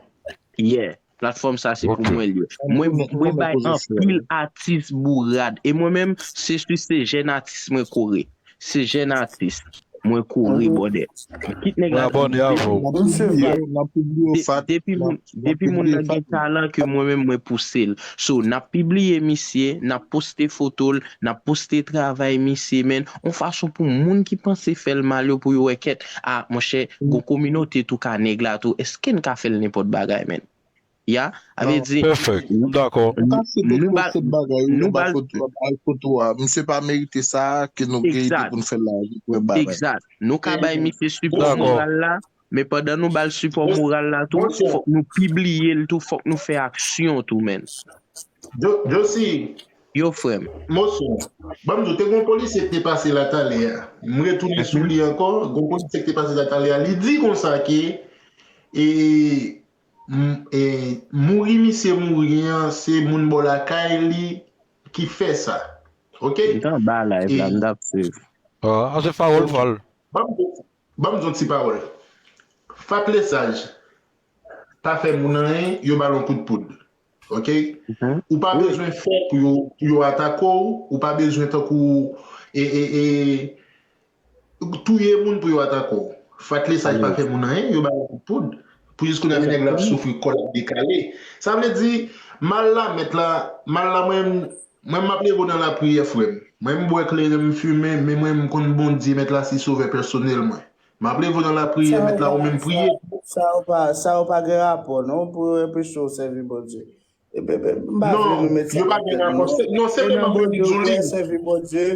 Yeah. Platfòm sa se pou mwen l ye. Mwen, mwen bay anpil atis bourad. E mwen menm, se si se jèn atis mwen kore. Se jèn atis mwen kore, brother. Kit nèg la. Mwen abòne avè w. Depi moun, depi moun nan gen talan ke mwen menm mwen pouse l. So, n ap pibliye misye, n ap poste foto l, n ap poste travay misye, menn. Yon fason pou moun ki panse fè l mal yo pou yo wè kèt. A, monchè, gon kominote tou ka nèg la tou. Èske n ka fè l nenpòt bagay, menn? Ya, avè di, nou ba l, nou ba l foto a. Misye pa merite sa ke nou gen ide pou n fè l la. Egzat. Nou ka bay misye sipò moral la, men pandan nou ba l sipò moral la tou, fòk nou pibliye l tou, fòk nou fè aksyon tou, menn. Josi. Yo, frè m. Moso, ban m di w, te gon polisye ki te pase la talè a. M retounen sou li ankò, gon polisye ki te pase la talè a. Li di konsa ke, e, M, e, mouri misye mouri an, se moun bò lakay li ki fè sa. Oke? M t anba live la, m t ap swiv. Ah, se pawòl pa l. Ban m, ban m di yon ti pawòl. Fat Lesaj pa fè moun anyen, yo ba l yon kout poud. Oke? Ou pa bezwen fè pou yo, pou yo atake w, ou pa bezwen tankou, e, e, e, touye moun pou yo atake w. Fat Lesaj pa fè moun anyen, yo ba l kout poud. Pou jis kounye a men nèg la ap soufri, kò l ap dekale. Sa vle di, mal la, mèt la, mal la, mwen, mwen m ap leve w nan lapriyè, frè m. Mwen m bwè kleren, m fimen, men mwen m konn Bondye, mèt la se sovè pèsonèl mwen. M ap leve w nan lapriyè, mèt la ou menm priye. Sa yo pa, sa yo pa gen rapò non, pou yo anpeche w sèvi Bondye. Epi, epi, m pa vle nou met sa nan tèt nou. E nan Bondye, ou kwè, sèvi Bondye,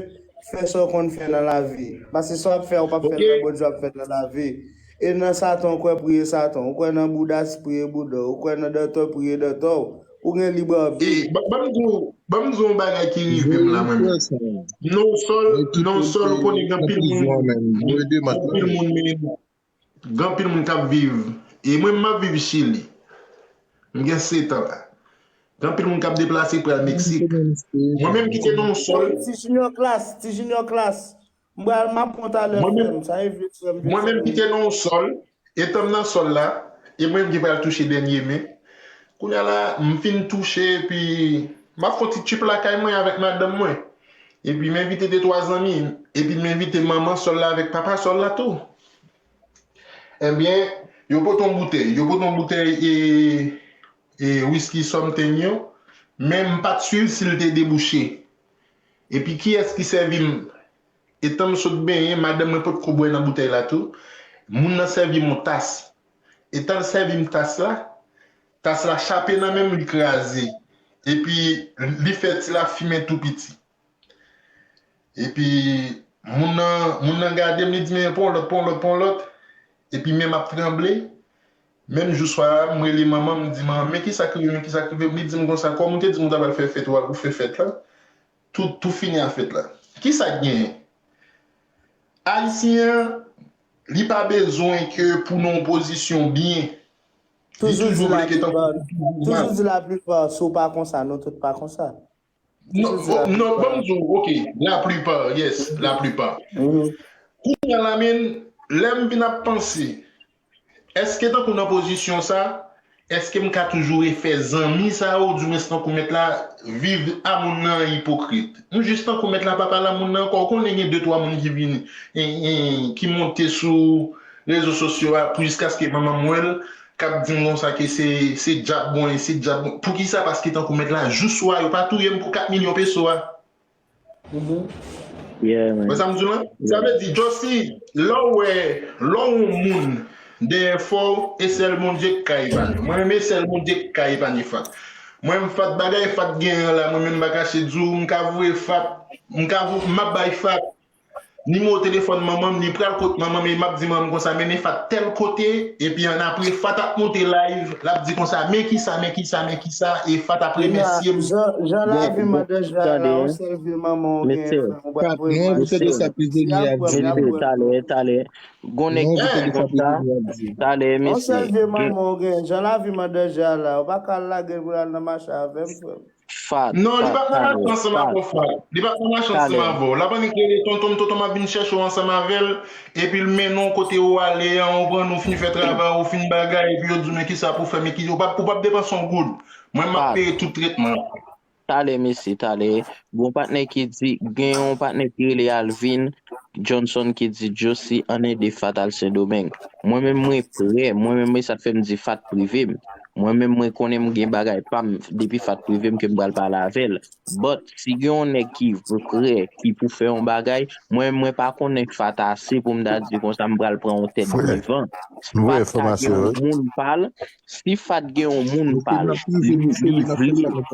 fè sa w konn fè nan lavi. Paske sa w ap fè a, ou p ap fè l nan Bondye, w ap fè l nan lavi. E nan Satan, ou kwè, priye Satan. Ou kwè nan Bouda, priye Bouda. Ou kwè nan dòkta, priye dòkta w. Ou gen lib abit. Ban m di w, ban m di w yon bagay ki rive m la, mwen menm. Nan yon sòl, nan yon sòl, ou konnen gen anpil moun, gen anpil moun, men Gen anpil moun k ap viv, e mwen menm m ap viv Chili. M gen sèt an la. Gen anpil moun k ap deplase pral Meksik. Mwen menm ki te nan yon sòl. Ti Junior Class, Ti Junior Class. M pral, m ap pran w talè, frè m. Sa e vre, frè m. Mwen menm ki te nan yon sòl, etan m nan sòl la, e mwen menm ki pral touche dènye men. Kounye a la, m fin touche, epi m ap fè yon ti trip lakay mwen avèk madanm mwen. Epi m envite de twa zanmi, epi m envite manman sòl la avèk papa sòl la tou. Ebyen, yo pote yon boutèy, yo pote yon boutèy e, e whisky something yo, men m pa t swiv si l te debouche. Epi kiyès ki sèvi m? Etan m sot benyen, madanm mwen potko bwè nan boutèy la tou. Moun nan sèvi m yon tas. Etan l sèvi m tas la, tas la chape nan men m, li kraze. Epi li fè ti lafimen tou piti. Epi moun nan, moun nan gade m, li di, "Men pran yon lòt, pran yon lòt, pran yon lòt." Epi men m ap tranble. Menm jou swa a, m rele manman m, m di, "Manman, men kisa k rive, men kisa k rive m?" Li di m konsa, "Kòm ou te di m ou ta pral fè fèt, ou, ou fè fèt la. Tout, tout fini ak fèt la." Kisa k genyen? Ayisyen an, li pa bezwen ke pou nan yon pozisyon byen, li toujou vle ke tankou. Toujou di laplipa, si w pa konsa, nou tout pa konsa. Non, non, ban m di w, oke, laplipa, yes, laplipa. Kounye a la, men, lè m vin ap panse, èske tankou nan pozisyon sa, èske m ka toujou refè zanmi sa yo, oudimwens tankou mèt la, viv a moun nan ipokrit? M jis tankou mèt la pa pale a moun nan ankò. Ou konnen gen de twa moun ki vin, en, en, ki monte sou rezo sosyo a pou jiskaske manman m wè l, k ap di m konsa ke se, se djab mwen, se djab mwen. Poukisa? Paske tankou mèt la, jou swa, yo pa touye m pou kat milyon peso a. Yeah, man. Wè sa m di w la? Sa vle di, Jossy, lè w wè, lè w wè yon moun dèyè fò w, e sèl Bondye k ka epanye. Mwen menm, e sèl Bondye k ka epanye Fat. Mwen menm, Fat, bagay Fat genyen an la, mwen menm, m pa kache di w, m ka voye Fat, m ka vo-, m ap bay Fat nimewo telefòn manman m, li pral kot manman m, e m ap di manman m konsa, mennen Fat tèl kote, epi annapre, Fat ap monte live, l ap di konsa, men kisa, men kisa, men kisa, e Fat ap remèsye m. Jan, jan lavi Manda Jan la, yon sèl vye manman w genyen, frè m, ou pral voye m al. Mesye, talè, talè, talè. Gon nèg ki di konsa, talè, mesye. Yon sèl vye manman w genyen, jan lavi Manda Jan la, ou pa ka al lage l pou l al nan mache avè m, frè m. Fat, Non, li p ap nan mache ansanm avè w, Fat. Li p ap nan mache ansanm avè w. L ap annik rele tonton m, tonton m ap vin chèche w ansanm avè l. Epi l mennen w kote ou ale an, ou pran, ou fin fè travay, ou fin bagay, epi yo di w, men kisa pou w fè, men ki, ou p ap, ou p ap depanse yon goud. Mwen, m ap peye tout tretman. Talè, mesye, talè. Gon patnè ki di, gen yon patnè ki rele Alvin Johnson ki di, Jossy, ann ede Fat al Sendomeng. Mwen menm, mwen prè. Mwen menm, e sa k fè m di Fat prive m. Mwen menm, mwen konnen m gen bagay pa m, depi Fat prive m ke m pral pale avè l. But, si gen yon nèg ki prè, ki pou fè yon bagay, mwen menm, mwen pa konnen Fat ase pou m ta di konsa m pral pran yon tèt devan. Fat ka gen yon moun pa l, si Fat gen yon moun pa l, li, li vle.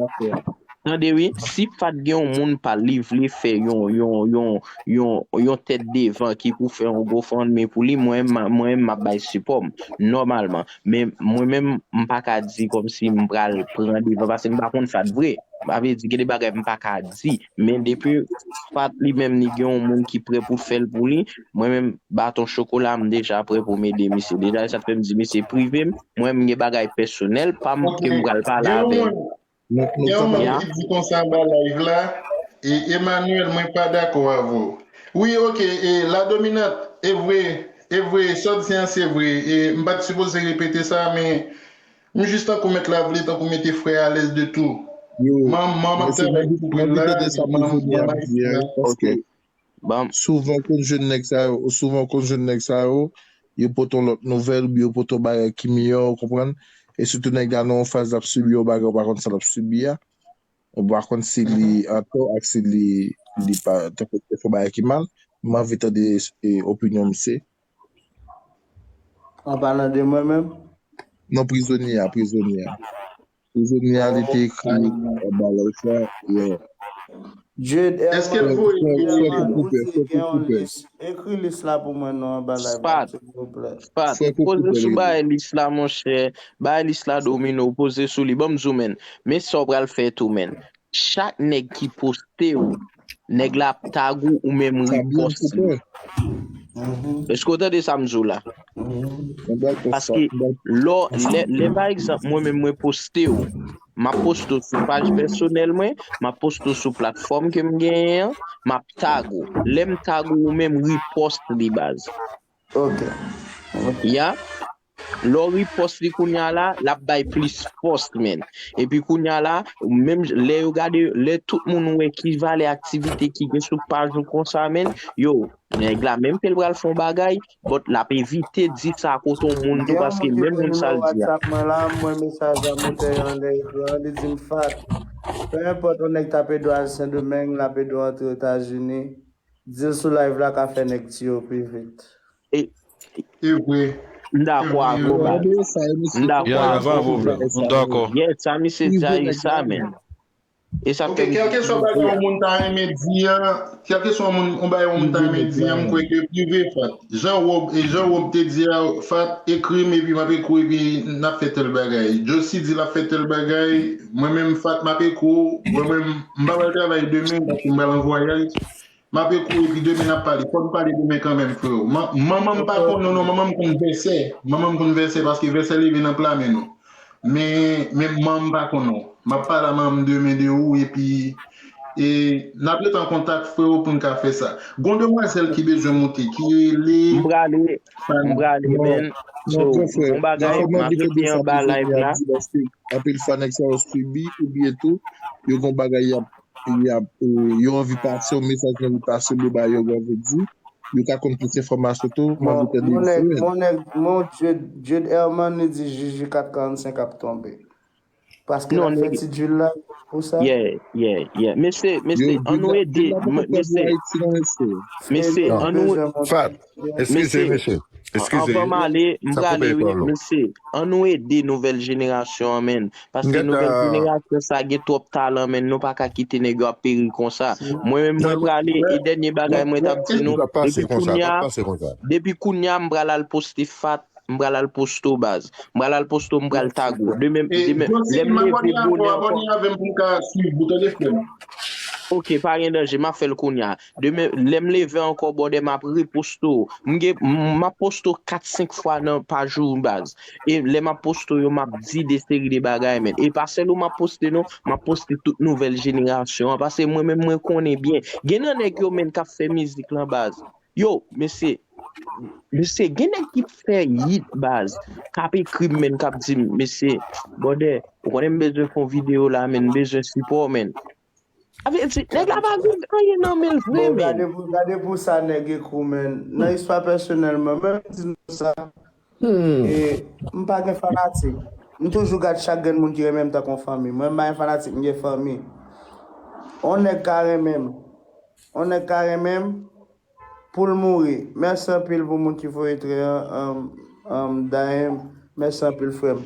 Tande wi, si Fat gen yon moun pa l, li vle fè yon, yon, yon, yon, yon tèt devan ki pou fè yon GoFundMe pou li, mwen, mwen, m ap bay sipò m, nòmalman. Men mwen menm, m pa ka di kòmsi m pral pran devan, paske m pa konn Fat vre. Sa vle di, gen de bagay m pa ka di. Men depi Fat li menm, li gen yon moun ki prè pou fè l pou li, mwen menm, baton chokola, m deja prè pou m ede misye. Deja, sa fè m di misye prive m, mwen, m gen bagay pèsonèl pa m ke m pral pale avè l. Gen yon moun ki di konsa anba live la, e Emmanuel, mwen pa dakò avè w. Wi, oke, e La Dominante, e vre, e vre, sa w di an se vre, e m pa t sipoze repete sa, men m jis tankou mèt la vle, tankou mete frè alèz de tou. Manman m ap travay pou pran la, manman m ap travay. Souvan w konn jwenn nèg sa yo, souvan w konn jwenn nèg sa yo, yo pote yon lòt nouvèl, oubyen yo pote yon bagay ki miyò, ou konprann? E sitou nèg la nan yon faz l ap sibi yon bagay, ou pa konn sa l ap sibi a. Ou pa konn si li antò ak si li, li pa, tankou li te fè yon bagay ki mal. M anvi tande, e, opinyon misye. An palan de mwen menm? Non, prizonye a, prizonye a. Prizonye a, li te ekri anba live la, yeah. Jude, Èske l voye Jude Herman Rousseau gen yon lis? Ekri lis la pou mwen non anba live la, silvouplè. Fat, poze sou bagay lis la, monchè. Bagay lis la domine w, poze sou li. Ban m zoumen. Men sa w pral fè tou, menn. Chak nèg ki poste w, nèg la ap tag ou, ou menm repost li. Èske w tande sa m di w la? Paske lè, lè, lè pa egzanp, mwen menm mwen poste w, m ap poste w sou paj pèsonèl mwen, m ap poste w sou platfòm ke m genyen an, m ap tag ou. Lè m tag ou, ou menm repost li, baz. Ok. Ya. Lè w repost li kounye a la, l ap bay plis fòs, menn. Epi kounye a la, menm lè yo gade, lè tout moun wè ki valè aktivite ki gen sou paj ou konsa, menn, yo, nèg la menm ke l pral fè yon bagay, but l ap evite di sa kote yon moun tou, paske menm moun sa l di a. WhatsApp mwen la, m wè mesaj la monte anlè ekran, li di m Fat. Pe enpòt yon nèg t ap ede w al Sendomeng, l ap ede w antre Etazini. Di l sou live la ka fè nèg tiye w pi vit. E, e vre. M dakò avè w, baz. M dakò avè w. M dakò. Yes, sa misye di a, e sa, menn. E sa fè m di. Kèlkeswa bagay yon moun ta renmen di a, kèlkeswa yon moun, yon bagay yon moun ta renmen di a, m kwè ke prive, Fat. Jan Rob, e jan Rob te di a, Fat, ekri m epi m ap ekri w epi n ap fè tèl bagay. Jossy di l ap fè tèl bagay, mwen menm, Fat, m ap ekri w, mwen menm, m pa pral travay demen, paske m pral an vwayaj. M ap ekri w epi demen n ap pale. Fò n pale demen kanmenm, freo. Man-, manman m pa konn ou non, manman m konn vèsè. Manman m konn vèsè paske vèsè leve nan pla men nou. Men, men manman m pa konn ou. M ap pale a manman m demen de ou epi, E n ap rete an kontak, frero, pou n ka fè sa. Gon demwazèl ki bezwen monte, ki rele M prale, m prale, men. So, gon bagay, m ap rete anba live la. Anpil fwa nèg sa yo sibi oubyen tou yo gon bagay y ap y ap yo anvi pase yon mesaj yo anvi pase yo ba yo yo anvi di yo ka konn plis enfòmasyon tou m anvi tande yo. Mon nèg mon nèg mon Jed Herman li di Jiji kat karannsenk ap tonbe. Paske l ap fè ti djil la pou sa. Yeah, yeah, yeah. Mesye, mesye, an nou ede. Mesye, mesye, an nou. Fat, eskize mesye. Eskize. Anvan m ale, m prale wi, mesye. An nou ede nouvèl jenerasyon an, menn. Paske nouvèl jenerasyon sa gen twòp talan, menn. Nou pa ka kite nèg yo ap peri konsa. Mwen menm, mwen prale, e dènye bagay mwen t ap di nou, depi kounye a, depi kounye a, m pral al poste Fat. M pral al poste w baz. M pral al poste w, m pral tag ou. Demen, demen, lè m leve bonè ankò. Ok, pa gen danje, m ap fè l kounye a. Demen, lè m leve ankò, bòdè, m ap reposte w. M gen, m ap poste w kat, senk fwa nan pa jou baz. E lè m ap poste w yo, m ap di de seri de bagay, menn. E pa sèl ou m ap poste non, m ap poste tout nouvèl jenerasyon an. Paske mwen menm, mwen konnen byen. Gen nan nèg yo, menn, k ap fè mizik lan baz. Yo, mesye, mesye, gen nèg ki fè hit baz, k ap ekri m, menn, k ap di m, mesye, bòdè, ou konnen m bezwen fè yon videyo la, menn, m bezwen sipò, menn. Sa vle di, nèg la pa gen anyen nan men l vre, menn. Gade pou sa nèg ekri w, menn. Nan istwa pèsonèl mwen, menm di nou sa, e m pa gen fanatik. M toujou gad chak grenn moun ki renmen m tankou yon fanmi. Mwen, m pa gen fanatik, m gen fanmi. On nèg ka renmen m. On nèg ka renmen m. Pou l mouri. Mèsi anpil pou moun ki voye tren an. Dayen, mèsi anpil, frè m.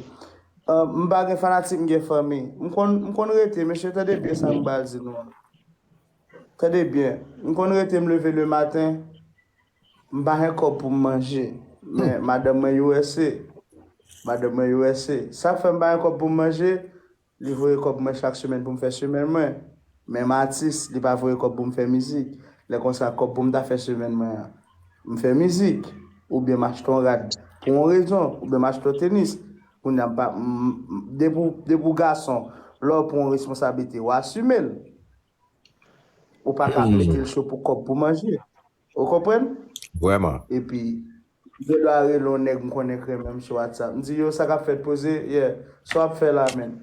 M pa gen fanatik, m gen fanmi. M konn, m konn rete, mesye, tande byen sa m pral di nou an. Tande byen. M konn rete, m leve lematen, m pa gen kòb pou m manje. Men, madanm mwen U S A. Madanm mwen U S A. Sa k fè m pa gen kòb pou m manje? Li voye kòb mwen chak semèn pou m fè semèn mwen. Men m atis, li pa voye kòb pou m fè mizik. Lè konsa, kòb pou m ta fè semèn mwen an, m fè mizik, oubyen m achte yon rad pou yon rezon, oubyen m achte yon tenis. Kounye a, m pa, m, m, depi w, depi w gason, lè w pran yon responsablite, w asime l. Ou pa ka mete l sou pou kòb pou manje. Ou konprann? Vrèman. Epi, m gen dwa rele yon nèg m konnen k renmen m sou WhatsApp. M di, yo, sa k ap fèt, poze? Yeah. Sa w ap fè la, menn?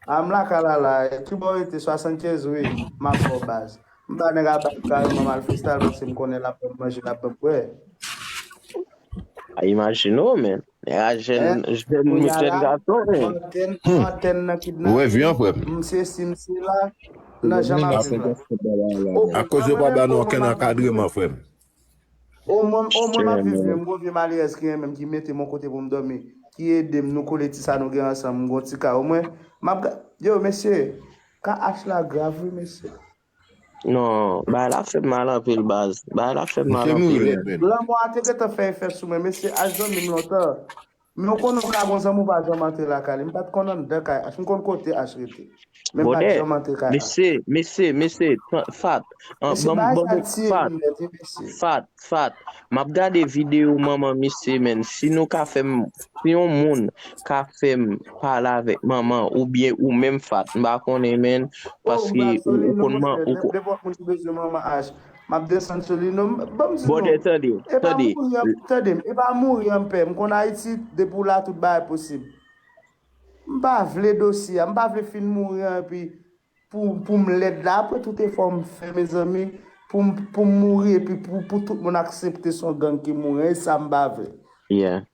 A, m lakay la la. Kibò w rete? Swasannkenz, wi. M ap ba w baz. M ba nèg a baz kareman, m al freestyle paske m konnen l ap ban m manje, l ap ban m bwè. A, imajine w, menn. Nèg a jèn, jèn, jèn gason, menn. Antèn nan kidnape. Ou wè vi an, frè m. M sesi, m sela. Nan jan m ap viv la. Akoz yo pa ba nou okenn ankadreman, frè m. Omwen, omwen m ap viv byen, m gon vye malerèz ki renmen m, ki mete m yon kote pou m dòmi, ki ede m, nou kole ti sa nou gen ansanm, m gon ti kay omwen. M ap, yo, mesye, ka H la grav wi, mesye. Non, bagay la fè m mal anpil, baz. Bagay la fè m mal anpil. Lanmò a te gentan fè efè sou mwen, mesye, H zanmi m lontan. Men w konnen w ka gon zanmi w pa janm antre lakay li. M pa t konn anndan kay H. M konn kote H rete. Men m pa t janm antre kay H. Mesye, mesye, mesye, Fat. Mesye, bagay sa tiye moun nèt wi, mesye. Fat, Fat. M ap gade videyo manman misye, menn. Si nou ka fè m, si yon moun ka fè m pale avèk manman oubyen ou menm Fat, m pa konnen, menn, paske ou, ou konn man, ou konn. Nenpòt moun ki bezwen manman H, m ap desann sou li non. Ban m di nou. Bòdè, tande, tande. Tande m, e pa mouri an m pè. M konn Ayiti, depi w la, tout bagay posib. M pa vle dosye a, m pa vle fin mouri an epi pou, pou m lèd la, apre tout efò m fè, mezanmi, pou m, pou m mouri epi pou, pou tout moun aksepte se yon gang ki mouri an, e sa m pa vle. Yeah.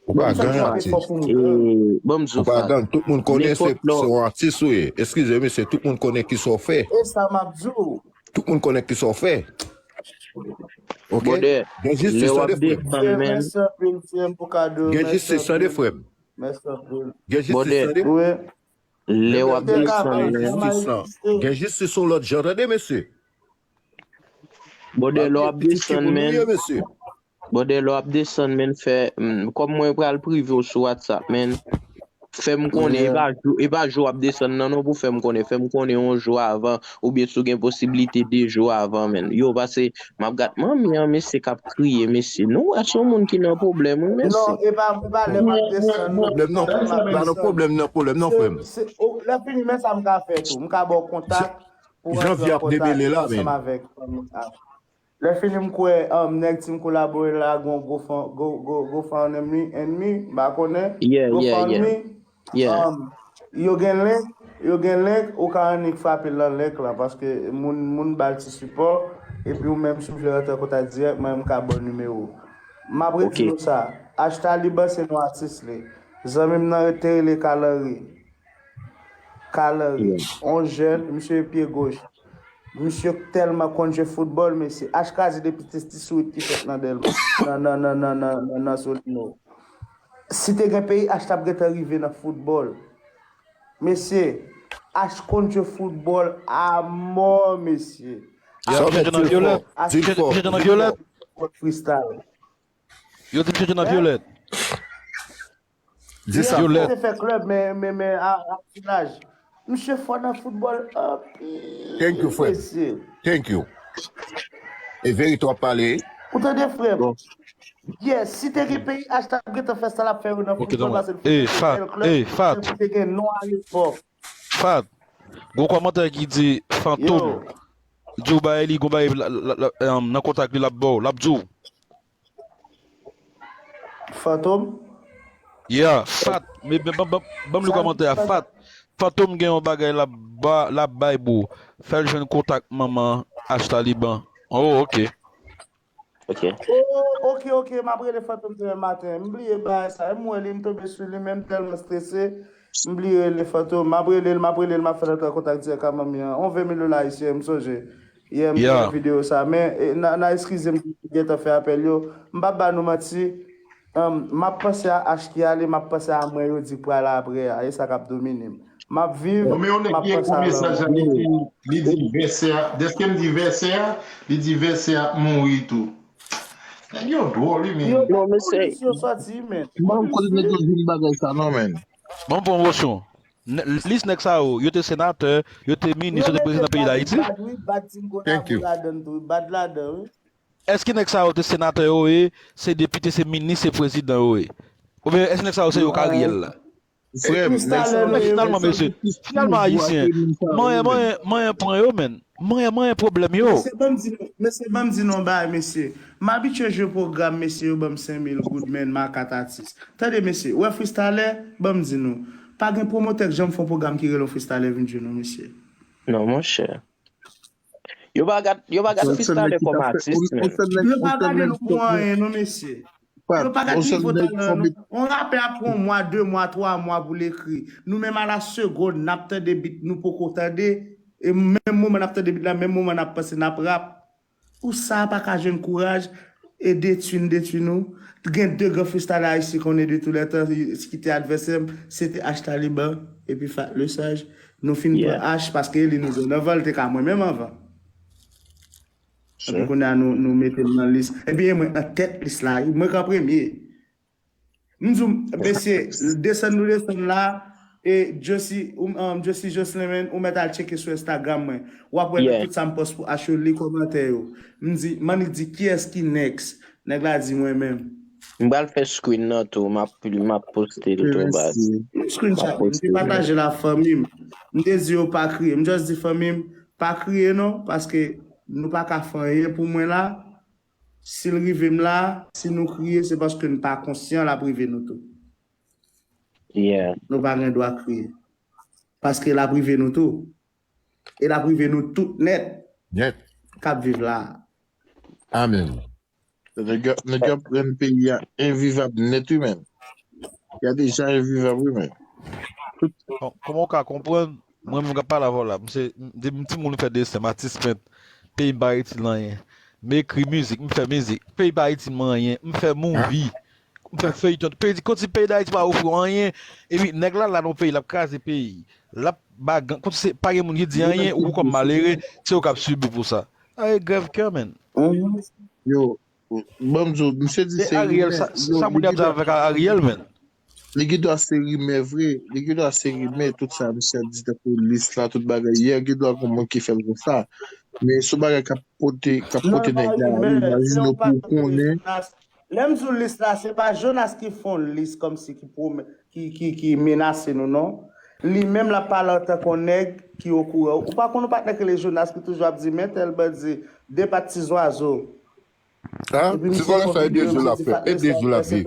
Ou pa gang, atis. Ou pa gang. Tout moun konnen se, se yon atis ou ye. Eskize, mesye, tout moun konnen kisa w fè. E sa m ap di w. Tout moun konnen kisa w fè. Ok? Gen jistis, tande, frè m. Gen jistis, tande, frè m. Gen jistis, tande. Lè w ap desann, men. Gen jistis yon lòt jan, tande, mesye. Bòdè, lè w ap desann, men. Bòdè, lè w ap desann, men, fè, kòm mwen pral prive w sou WhatsApp, men. Fè m konnen, e pa jou, e pa jou w ap desann nan non pou fè m konnen. Fè m konnen yon jou avan, oubyen si w gen posiblite de jou avan, menn. Yo, pase m ap gad manmi an, mesye k ap kriye, mesye. Nou wè se yon moun ki nan pwoblèm, wi, mesye. Non, e pa, e pa lè m ap desann non. Pwoblèm non. Pa nan pwoblèm nan, pwoblèm non, frè m. Lè fini, men sa m ka fè tou. M ka ba w kontak pou w rantre an kontak ansanm avèk fanmi a. Lè fini m kwè um, nèg Team Kolabore la gon GoFundMe, m pa konnen. GoFundMe. Um, yo gen link, yo gen link, ou ka annik frape l nan link lan, paske moun, moun ba l ti sipò, epi ou menm si w vle rantre an kontak dirèk, mwen m ka ba w nimewo. M ap redi nou sa, H Taliban se non atis li. Zanmi m nan te rele Kalari. Kalari, on jèn, misye pye goch. Misye tèlman konn jwe foutbòl, mesye. H kraze depi ti, ti sourit ki fèt nan Dèlma, nan, nan, nan, nan, nan, nan, nan Solino. Si te gen peyi, H t ap gentan rive nan foutbòl. Mesye, H konn jwe foutbòl a mò, mesye. Sa w mèt di l fò, di l fò, di l fò. Freestyle. Yo di misye te nan Vyolèt. Di sa ankò. Te fè klèb, men, men, men, a, a ti laj. Misye fò nan foutbòl anpil. Thank you, frè. Thank you. E verite w ap pale. Ou tande, frè m? Yes, si te gen peyi H t ap gentan fè sa l ap fè yo nan foutbòl, paske l fout bèl klèb, se pou te gen non a lepòk. Fat, gon kòmantè ki di Fantom, di w bay li, gon bay nan kontak li, l ap ba w, l ap di w. Fantom? Yeah, Fat. Men ban m li kòmantè a. Fat. Fantom gen yon bagay l ap ba, l ap bay, bro. Fè l jwenn kontak manman H Taliban. Oh, ok. Ok. Oh, ok, ok, m ap rele Fantom demen maten. M bliye bagay sa. M wè li, m tonbe sou li, men m tèlman strese. M bliye rele Fantom. M ap rele l, m ap rele l, m ap fè l antre an kontak dirèk ak manmi an. On ven mil dola ayisyen, m sonje. Yè m te wè videyo sa, men n a eskize m gentan fè apèl yo. M p ap ba nou manti, m ap panse a H ki ale, m ap panse a mwen yo di k pral apre a, e sa k ap domine m. M ap viv, m ap panse a lanmou. Li di vèsè a, dèske m di vèsè a, li di vèsè a ap mouri tou. Nèg yo dwòl wi men. Non men se. Ban m kote nèg yo jwenn bagay sa non men. Ban m pwomosyon. Lis nèg sa yo, yo te senatè, yo te minis, yo te prezidan peyi Dayiti. Thank you. Èske nèg sa yo te senatè yo ye, se depite, se minis, se prezidan yo ye? Oubyen èske nèg sa yo se yo k Ariel la? Frè m, men finalman mesye, finalman ayisyen, manyen, manyen, manyen pran yo menn. Manyen, manyen pwoblèm yo. Mesye, ban m di nou, mesye, ban m di nou yon bagay, mesye. M abitye jwe pwogram, mesye, yo ban m senk mil goud, menn, m a kat atis. Tande, mesye, ou wè freestyler, ban m di nou, pa gen pwomotè k janm fè yon pwogram ki rele yon freestyler vin jwe non, mesye. Non, monchè. Yo pa gad, yo pa gad freestyler kòm atis, menn. Yo pa gade l pou anyen, non, mesye. Yo pa gad nivo talan nou. Yon rapè ap pran yon mwa, de mwa, twa mwa pou l ekri. Nou menm a la segonn, n ap tande beat nou poko tande. E menm moman n ap tande beat la, menm moman n ap panse n ap rap. Ou sa pa ka jwenn kouraj e detwi n, detwi nou. Gen de gran freestyler ayisyen konnen de tou lè tan ki te advèsè m, se te H Taliban epi Fat Lesage. Nou fin pran H paske li nou jwenn anvan, l te ka mwen menm anvan. Epi kounye a nou, nou mete m nan lis. Epi e mwen an tèt lis la, mwen k an premye. M di w, mesye, desann nou desann la, e Jossy, um, um, Jossy Jocelyn, men, ou mèt al tcheke sou Instagram mwen. W ap wè tout sa m pòs pou H yo, li kòmantè yo. M di, m annik di kiyès ki next. Nèg la di mwen menm. M pral fè screen nan tou, m ap, m ap poste l tou baz. M screenshot, m te pataje l ak fanmi m. M te di yo pa kriye. M just di fanmi m, pa kriye non, paske nou pa ka fè anyen pou mwen la. Si l rive m la, si nou kriye, se paske n pa konsyan l ap rive nou tou. Nou pa gen dwa kriye. Paske l ap rive nou tou. E l ap rive nou tout nèt k ap viv la a. Amèn. Nèg yo ap rann peyi a envivab nèt wi menn. Gade jan envivab wi menn. Kòman w ka konprann, mwen menm k ap pale avè w la, m se, m timoun, m fè desen, m atis pent, peyi m pa itil anyen. M ekri mizik, m fè mizik, peyi pa itil mwen anyen, m fè movie, m fè feyton, peyi, kòmsi peyi Dayiti pa ofri w anyen, epi nèg la la nan yon peyi, l ap kraze peyi, l ap ba gang, kòmsi se pa gen moun ki di anyen, ou kòm malere, se ou k ap sibi pou sa. Ay, grèv kè, menn. Yo, ban m di w, misye di se Ariel, sa moun y ap di avèk Ariel, menn. Li gen dwa se rimè vre, li gen dwa se rimè, tout sa misye ap di tankou lis la, tout bagay. Yè gen dwa gen moun ki fè l konsa. Men se yon bagay k ap pote, k ap pote nèg la, wi, imajine w pou w konnen. Lè m di w lis la, se pa Jonas ki fè yon lis kòmsi ki pwomè, ki, ki, ki menase nou, non. Li menm l ap pale antanke yon nèg ki okouran. Ou pa konn yon patnè ki rele Jonas ki toujou ap di, men tèl bandi, de pat ti zwazo. Ti vòlè sa e de jou l ap fè, e de jou l ap viv.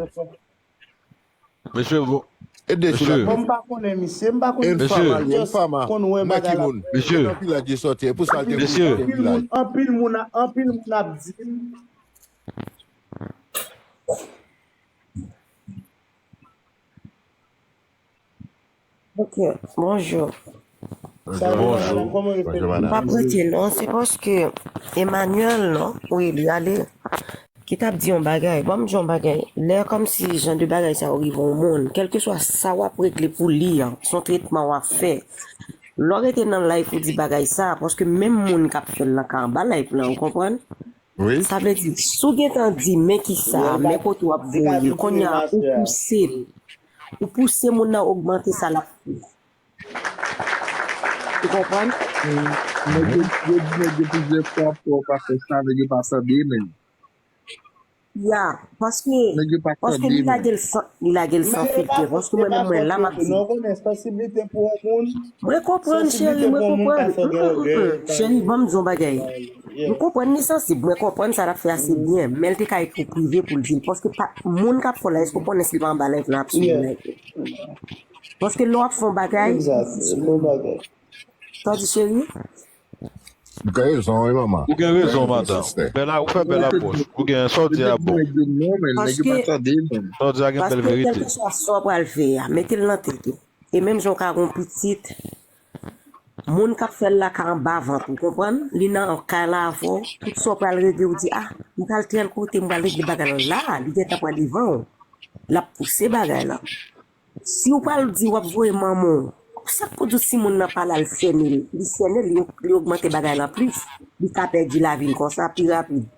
Mesye, bon. E de jou l ap viv. Bon, m pa konnen misye, m pa konnen. Enfama, enfama, mèki moun. Mesye. Anpil laj li sòti, e pou sa l te vin. Anpil moun, anpil moun ap di m. Ok, bonjou. Bonjou. M pa prete non, se paske Emmanuel non, wi li ale. Ki t ap di yon bagay, ban m di yon bagay. Lè kòmsi jan de bagay sa yo rive yon moun, kèlkeswa sa w ap regle pou li an, se yon tretman w ap fè. Lè w rete nan live ou di bagay sa, paske menm moun k ap fè l lan ka anba live lan, ou konprann? Sa vle di, si w gentan di men kisa, men kote w ap voye l, kounye a ou pouse l. Ou pouse moun nan ogmante sa l ap fè. Ou konprann? Nèg yo di nèg yo plizyè fwa pou yo pa fè sa, nèg yo pa tande menm. Ya, paske paske li lage l san li lage l san filtre, paske mwen menm mwen la m ap di. Mwen konprann cheri, mwen konprann. Cheri, ban m di yon bagay. M konprann li sansib, mwen konprann sa l ap fè a se byen, men l te ka ekri prive pou l di l, paske pa moun k ap fè w la, èske w konnen si l pa anba live lan ap swiv live? Paske lè w ap fè yon bagay, tande cheri. Ou gen rezon wi manman. Ou gen rezon madanm. Bèl a ou fè bèl apwòch. Ou gen sa w di a bon. Paske Sa w di a gen bèl paske verite. Kèlkeswa sa w pral fè a, mete l nan tèt ou. E menm jan w ka gen yon pitit, moun k ap fè l la ka anba vant ou, konprann? Li nan kay la avè w, tout sa w pral regle ou di, ah, m pral tèl kote, m pral regle bagay la, la, li gentan pran devan w. L ap pouse bagay la. Si w pral di w ap voye manman w, sa k pou di w si moun nan pa la l sène l, li sène l, li, li ogmante bagay lan plis, li ka pèdi lavi l konsa pi rapid.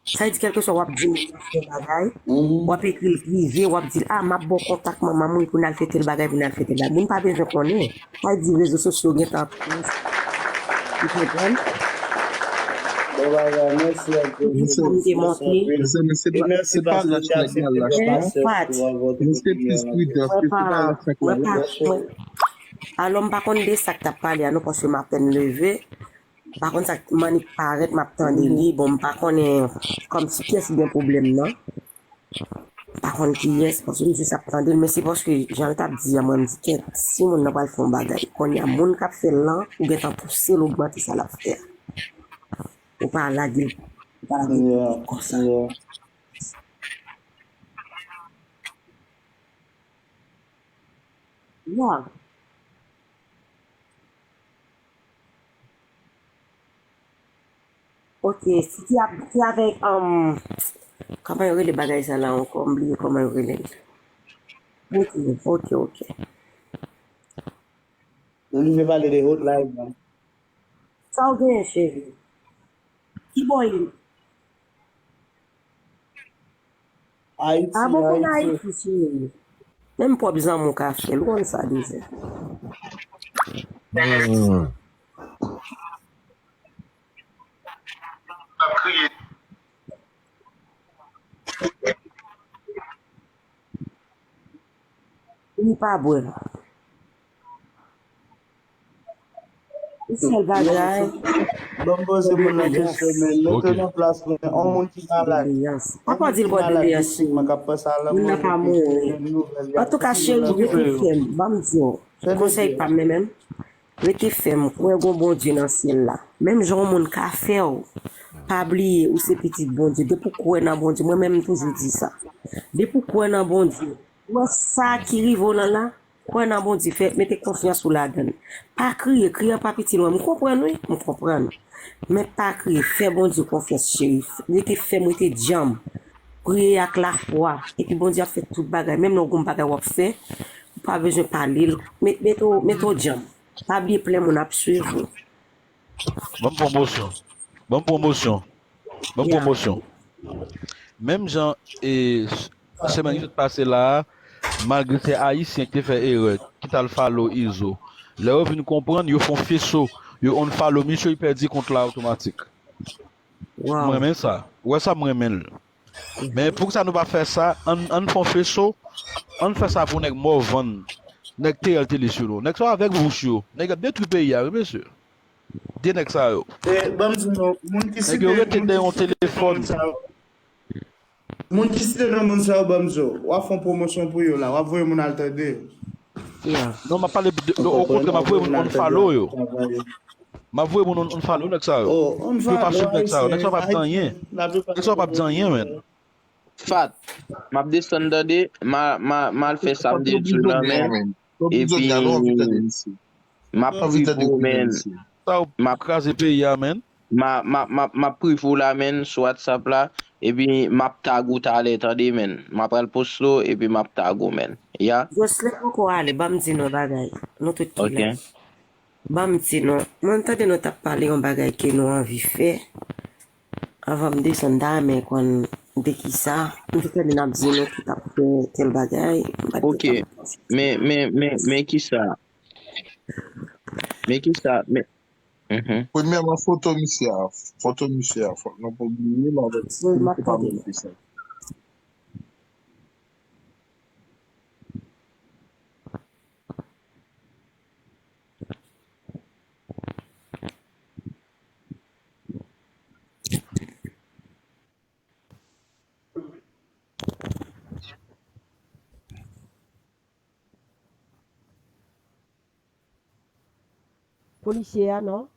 Sa vle di kèlkeswa w ap di moun nan fè bagay, w ap ekri l prive, w ap di l, ah, m ap ba w kontak manman m wi pou n al fè tèl bagay, pou n al fè tèl bagay. Moun pa bezwen konnen. Sa vle di rezo sosyo gentan plis. Ou konprann? Bon bagay, mèsi anpil. Pou m te montre. Mezanmi, se pa, se pa lach nèg la lach non. Mwen se plis pridans ke se pa lach nèg la lach. Alò m pa konn de sa k t ap pale a non, paske m apèn leve. M pa konn sa k mannik parèt, m ap tande li. Bon, m pa konnen kòmsi kiyès ki gen pwoblèm nan. M pa konn kiyès, paske m jis ap tande l, men se paske jan l t ap di a, mwen m di kèt, si moun nan pral fè yon bagay, kounye a moun k ap fè l lan, ou gentan pouse l ogmante sa l ap fè a. Ou pa lage l, ou pa lage l konsa. Ya. Ok, si ki ap, ki avèk, um, kòman yo rele bagay sa la ankò? M bliye kòman yo rele l. Ok, ok, ok. Ou vle pale de hotline lan. Sa w genyen, cheri? Ki bò w ye? Ayiti, Ah bon, konn Ayiti. Ayiti, cheri. Menm pwòp zanmi w ka fè l, ou konn sa deja. Li pa bwè. Yon sèl bagay. Ban m poze moun nan kesyon, men mete nan plas mwen, yon moun ki malad. Kondoleyans. Papa di l kondoleyans, cheri. Moun nan pa mouri. Antouka, cheri, rete fèm. Ban m di w. Konsèy pa m nan menm. Rete fèm. Kwè gon Bondye nan syèl la. Menm jan yon moun ka fè w, pa bliye ou se pitit Bondye. Depi w kwè nan Bondye, mwen menm m toujou di sa. Depi w kwè nan Bondye, ou wè sa ki rive w lan la, kwè nan Bondye, fè, mete konfyans ou ladan l. Pa kriye, kriye an pa piti lwen. M konprann wi, m konprann. Men pa kriye, fè Bondye konfyans, cheri. Rete fèm, rete djanm. Priye ak lafwa, epi Bondye ap fè tout bagay. Menm lè w gon bagay w ap fè, ou pa bezwen pale l. Met, mete w, mete w djanm. Pa bliye plen moun ap swiv ou. Ban m pwomosyon. Ban m pwomosyon. Ban m pwomosyon. Menm jan e semèn ki sot pase la a, malgre se Ayisyen ki te fè erè, ki t al follow Izo. Lè yo vin konprann, yo fè yon feso, yo unfollow misye, li pèdi kont la otomatik. M renmen sa. Ou wè sa, m renmen l. Men poukisa nou pa fè sa? Ann, ann fè yon feso, ann fè sa pou nèg Morvan, nèg T L T li sou nou. Nèg sa avèk vouch yo. Nèg ap detwi peyi a, wi, mesye. De nèg sa yo. E, ban m di nou, moun ki site, moun ki site nan moun sa yo, moun ki site nan moun sa yo, ban m di w, w ap fè yon pwomosyon pou yo la, w ap voye moun al tande yo. Non, m ap pale, okontrè, m ap voye moun unfollow yo. M ap voye moun unfollow nèg sa yo. Pou yo pa swiv nèg sa yo. Nèg sa yo p ap gen anyen. Nèg sa yo p ap gen anyen, menn. Fat, m ap desann tande, m a, m a, m al fè sa m te di w lan, menn. Epi, m ap prive w, menn. M ap kraze peyi a, menn. M a, m a, m ap, m ap prive w la, menn, sou WhatsApp la. Epi, m ap tag ou talè, tande, menn. M ap al poste w, epi m ap tag ou, menn. Ya. Jocelyn poko ale, ban m di nou bagay. Nou tout ki la. Ban m di nou, mwen tande nou t ap pale yon bagay ke nou anvi fè. Anvan m desann, m ta renmen konn de kisa. M te tande n ap di nou ki t ap fè tèl bagay. M pa t gen tan. Men, men, men, men kisa? Men kisa? Men. Premyèman, foto misye a. Foto misye a. Fòk nou pa bliye l avèk. Misye pa montre sa. Polisye a non.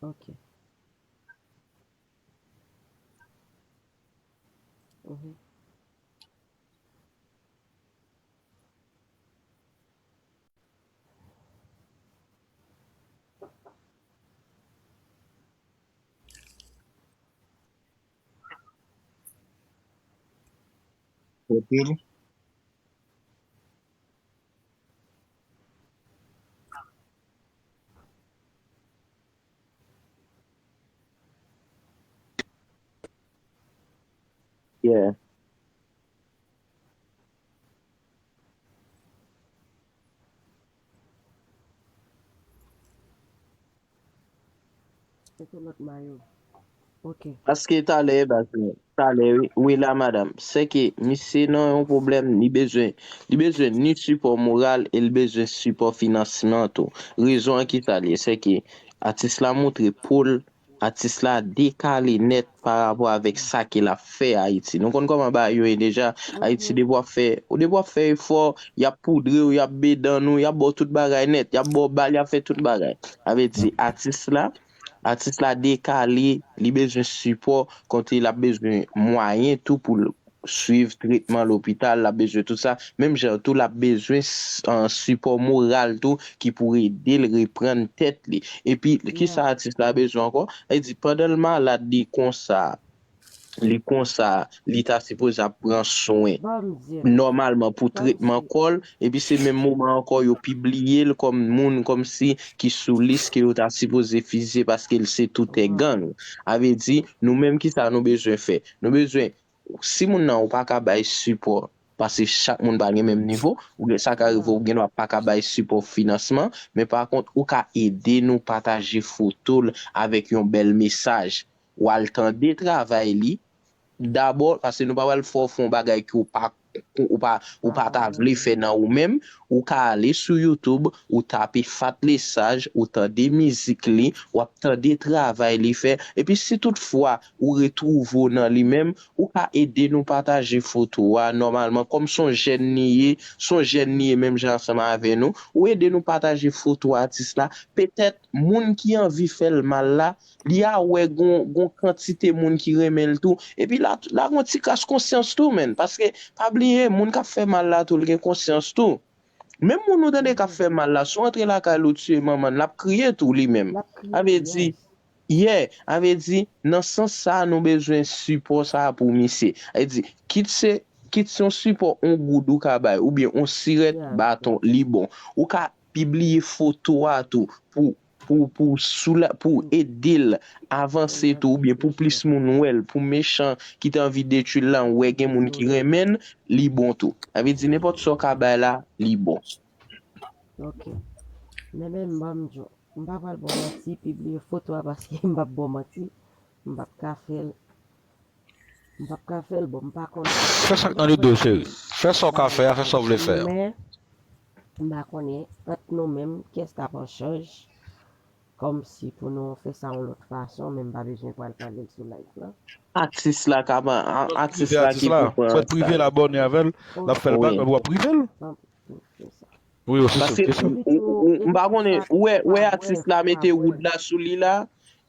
Ok. Mhm. Kote l? Yeah. Mete lòt mayo. Ok. Paske talè baz mwen, talè wi, wi la madanm, sèke misye nan yon pwoblèm, li bezwen, li bezwen ni sipò moral e li bezwen sipò finansman tou. Rezon an ki sa l ye, sèke atis la montre po l, atis la dekale nèt pa rapò avèk sa ke l ap fè Ayiti. Nou konn kòman bagay yo ye deja, Ayiti depi w ap fè, depi w ap fè efò, y ap poudre w, y ap bedann ou, y ap ba w tout bagay nèt, y ap ba w bal, y ap fè tout bagay. Sa vle di atis la, atis la dekale, li bezwen sipò, kote l ap bezwen mwayen tou pou l swiv tretman lopital, l ap bezwen tout sa. Menm jan tou, l ap bezwen sipò moral tou ki pou ede l reprann tèt li. Epi, kisa atis la bezwen ankò? Sa vle di, pandan l malad, li konsa, li konsa, li ta sipoze ap pran swen nòmalman pou tretman kò l, epi se menm moman ankò yo pibliye l kòm moun kòmsi ki sou lis ke yo ta sipoze fize paske l se toutè gang. Sa vle di, nou menm kisa nou bezwen fè? Nou bezwen, si moun nan ou pa ka bay sipò, paske chak moun pa gen menm nivo, ou gen sa ka rive ou gen dwa pa ka bay sipò finansman, men pa kont ou ka ede nou pataje foto l avèk yon bèl mesaj. W al tande travay li dabò, paske nou pa pral fè w fè yon bagay ke w pa, ou pa, ou pa ta vle fè nan ou menm. Ou ka ale sou YouTube, ou tape Fat Lesage, ou tande mizik li, w ap tande travay li fè. Epi si toutfwa ou retwouve w nan li menm, ou ka ede nou pataje foto a nòmalman. Kòm se yon jèn li ye, se yon jèn li ye menm jan ansanm avè nou, ou ede nou pataje foto atis la. Petèt, moun ki anvi fè l mal la, li a wè gon, gon kantite moun ki renmen l tou. Epi la, la gon ti kras konsyans tou, menn. Paske, pa bliye, moun k ap fè mal la tou, l gen konsyans tou. Menm moun ou tande k ap fè mal la, si w antre lakay li, w tiye manman l, l ap kriye tou li menm. Sa vle di, yeah, sa vle di, nan sans sa, nou bezwen sipò sa pou misye. Sa vle di, kit se kit se yon sipò, yon goud ou ka bay, oubyen yon sirèt, baton, li bon. Ou ka pibliye foto a tou pou pou pou soula pou ede l avanse tou, oubyen pou plis moun wè l, pou mechan ki te anvi detwi l la, wè gen moun ki renmen l, li bon tou. Sa vle di nenpòt sa w ka bay la, li bon. Ok. Men men m ban m djo. M pa pral ba w manti, pibliye foto a paske m p ap ba w manti. M p ap ka fè l. M p ap ka fè l, bon, m pa konn. Fè sa k nan lide w, cheri. Fè sa w ka fè a, fè sa w vle fè a. Men, m pa konnen, ant nou menm, kiyès k ap an chaj. Kòmsi pou nou fè sa yon lòt fason, men m pa bezwen pral pale l sou live lan. Atis la ka ban, atis la ki pou pran. Fè prive l, abòne avè l, l ap fè l bak, epi w ap prive l. Wi, wi, se sa, se sa. M pa konnen, ou wè, ou wè atis la mete wood la sou li la,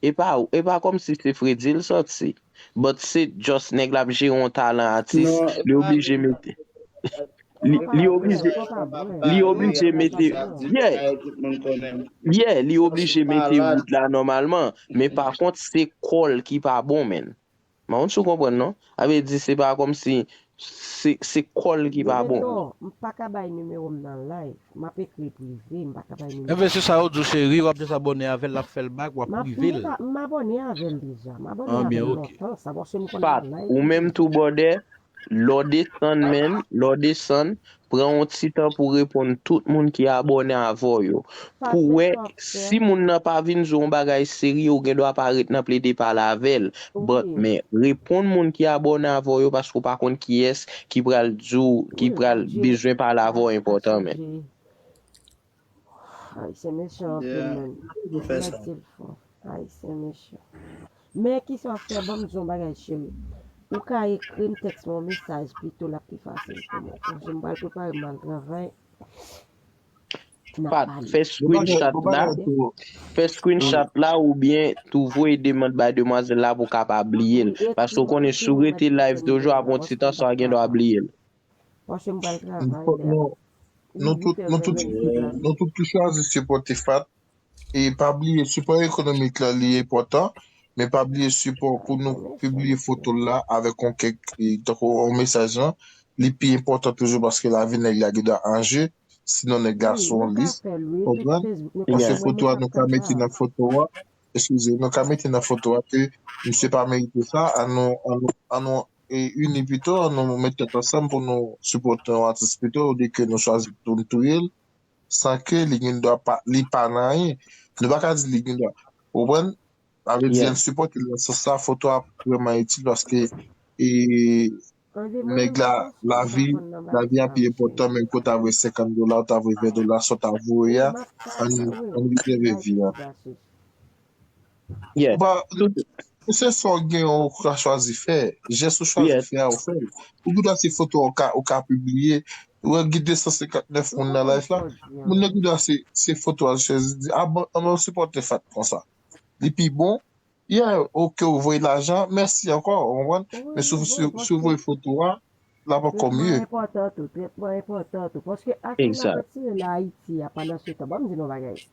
e pa, e pa kòmsi se Freddy l sòti. But se just nèg la ap jere yon talan atis, li oblije mete. Li, li oblije, li oblije mete, yeah, yeah, li oblije mete wood la nòmalman, men pa kont se kò l ki pa bon, menn. M pa konn si w konprann non. Sa vle di se pa kòmsi se, se kò l ki pa bon. M pa ka bay nimewo m nan live. M ap ekri prive, m pa ka bay nimewo. Enben se sa yo di w cheri, w ap just abòne avè l, l ap fè l bak, w ap prive l. M abòne avè l deja. M abòne avè l lontan sa, paske m konn nan live. Ou menm tou bòdè, lè w desann menn, lè w desann, pran yon ti tan pou reponn tout moun ki abòne avè w yo. Pou wè, si moun nan pa vin di w yon bagay serye, ou gen dwa pa ret nan plede pale avè l. But, men, reponn moun ki abòne avè w yo paske w pa konn kiyès ki pral di w, ki pral bezwen pale avè w enpòtan, men. Ayisyen mechan anpil, menn. Nèg di l fò. Ayisyen mechan. Men kisa w ap fè, ban m di w yon bagay, cheri. Ou ka ekri m, tèks m yon mesaj pito, l ap pi fasil pou mwen. Paske m pral prepare m al travay. Pat, fè screenshot la. Fè screenshot la oubyen tou voye demann bay demwazèl la pou w ka pa bliye l. Paske w konnen si w rete live toujou, apre yon ti tan, sa w gen dwa bliye l. Paske m pral travay lè. Nou tout, nou tout, nou tout ki chwazi sipòte Fat, e pa bliye sipò ekonomik la li enpòtan, men pa bliye sipò pou nou pibliye foto l la avèk yon kèk, e, tankou yon mesaj lan, li pi enpòtan toujou paske lavi nèg la gen dwa an je, sinon nèg la sou yon lis, konprann? Paske foto a nou ka mete nan foto a, eskize, nou ka mete nan foto a ke misye pa merite sa, an nou, an nou, an nou e ini pito, nou met tèt ansanm pou nou sipòte yon atis pito, olye ke nou chwazi pou nou touye l, san ke li gen dwa pa, li pa nan anyen. Nou pa ka di li gen dwa. Ou konprann? Sa vle di, ann sipòte l nan sans sa, foto a vrèman itil paske e, nèg la, lavi, lavi a pi enpòtan, menm ke w ta voye senkant dola, w ta voye ven dola, sa w ta voye a, ann, ann rezève vi a. Yeah. Se sa w gen, ou ka chwazi fè. Jès ou chwazi fè a, ou fè l. Ou gen dwa se foto a ou ka, ou ka pibliye. Ou wè gen de san senkant nèf moun nan live la. Moun nan gen dwa se, se foto a l chwazi di, a bon, ann sipòte Fat konsa. Li pi bon. Yeah, ok, ou voye lajan, mèsi ankò, ou konprann? Men si, si, si w voye foto a, l ap ankò mye. Tretman enpòtan tou, tretman enpòtan tou. Paske atis la retire la Ayiti a pandan se tan. Ban m di nou yon bagay.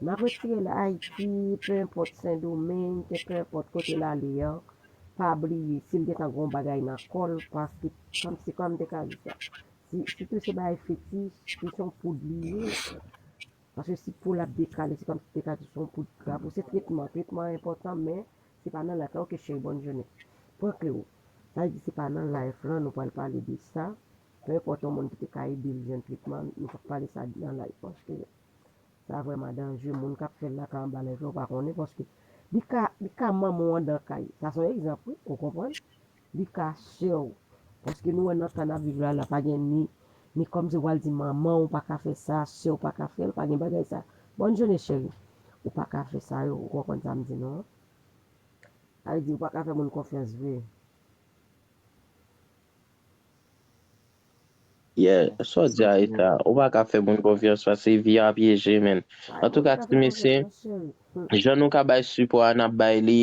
N ap retire l Ayiti, pe enpòt Sendomeng, ke pe enpòt kote l ale an, pa bliye, si l gentan gen yon bagay nan kò l, paske, kòm, se kòm m te ka di sa, si, sitou se bagay fetich, si se yon poud li ye, paske si po l ap dekale, se kòm si te ka di se yon poud krab, ou se tretman, tretman enpòtan, men se pa nan live la, ok cheri, bòn jounen. Pran kle w. Sa vle di se pa nan live lan nou pral pale de sa, pe enpòt yon moun ki te ka ede l jwenn tretman, nou p ap pale sa nan live, paske Sa vrèman danje, moun k ap fè l la ka anba live la, ou pa konnen, paske li ka, li ka manman w anndan kay. Sa se yon egzanp, wi, ou konprann? Li ka sè w. Paske nou wè nan tan n ap viv la, la pa gen ni, ni kòmsi w pral di manman w pa ka fè sa, sè w pa ka fè l, pa gen bagay sa. Bòn jounen cheri, ou pa ka fè sa yo, ou konprann sa m di nou an? Sa vle di ou pa ka fè moun konfyans vre. Yeah, sa w di a e sa. Ou pa ka fè moun konfyans paske vi a pyeje, menn. Antouka, ti mesye, jan nou ka bay sipò a, n ap bay li.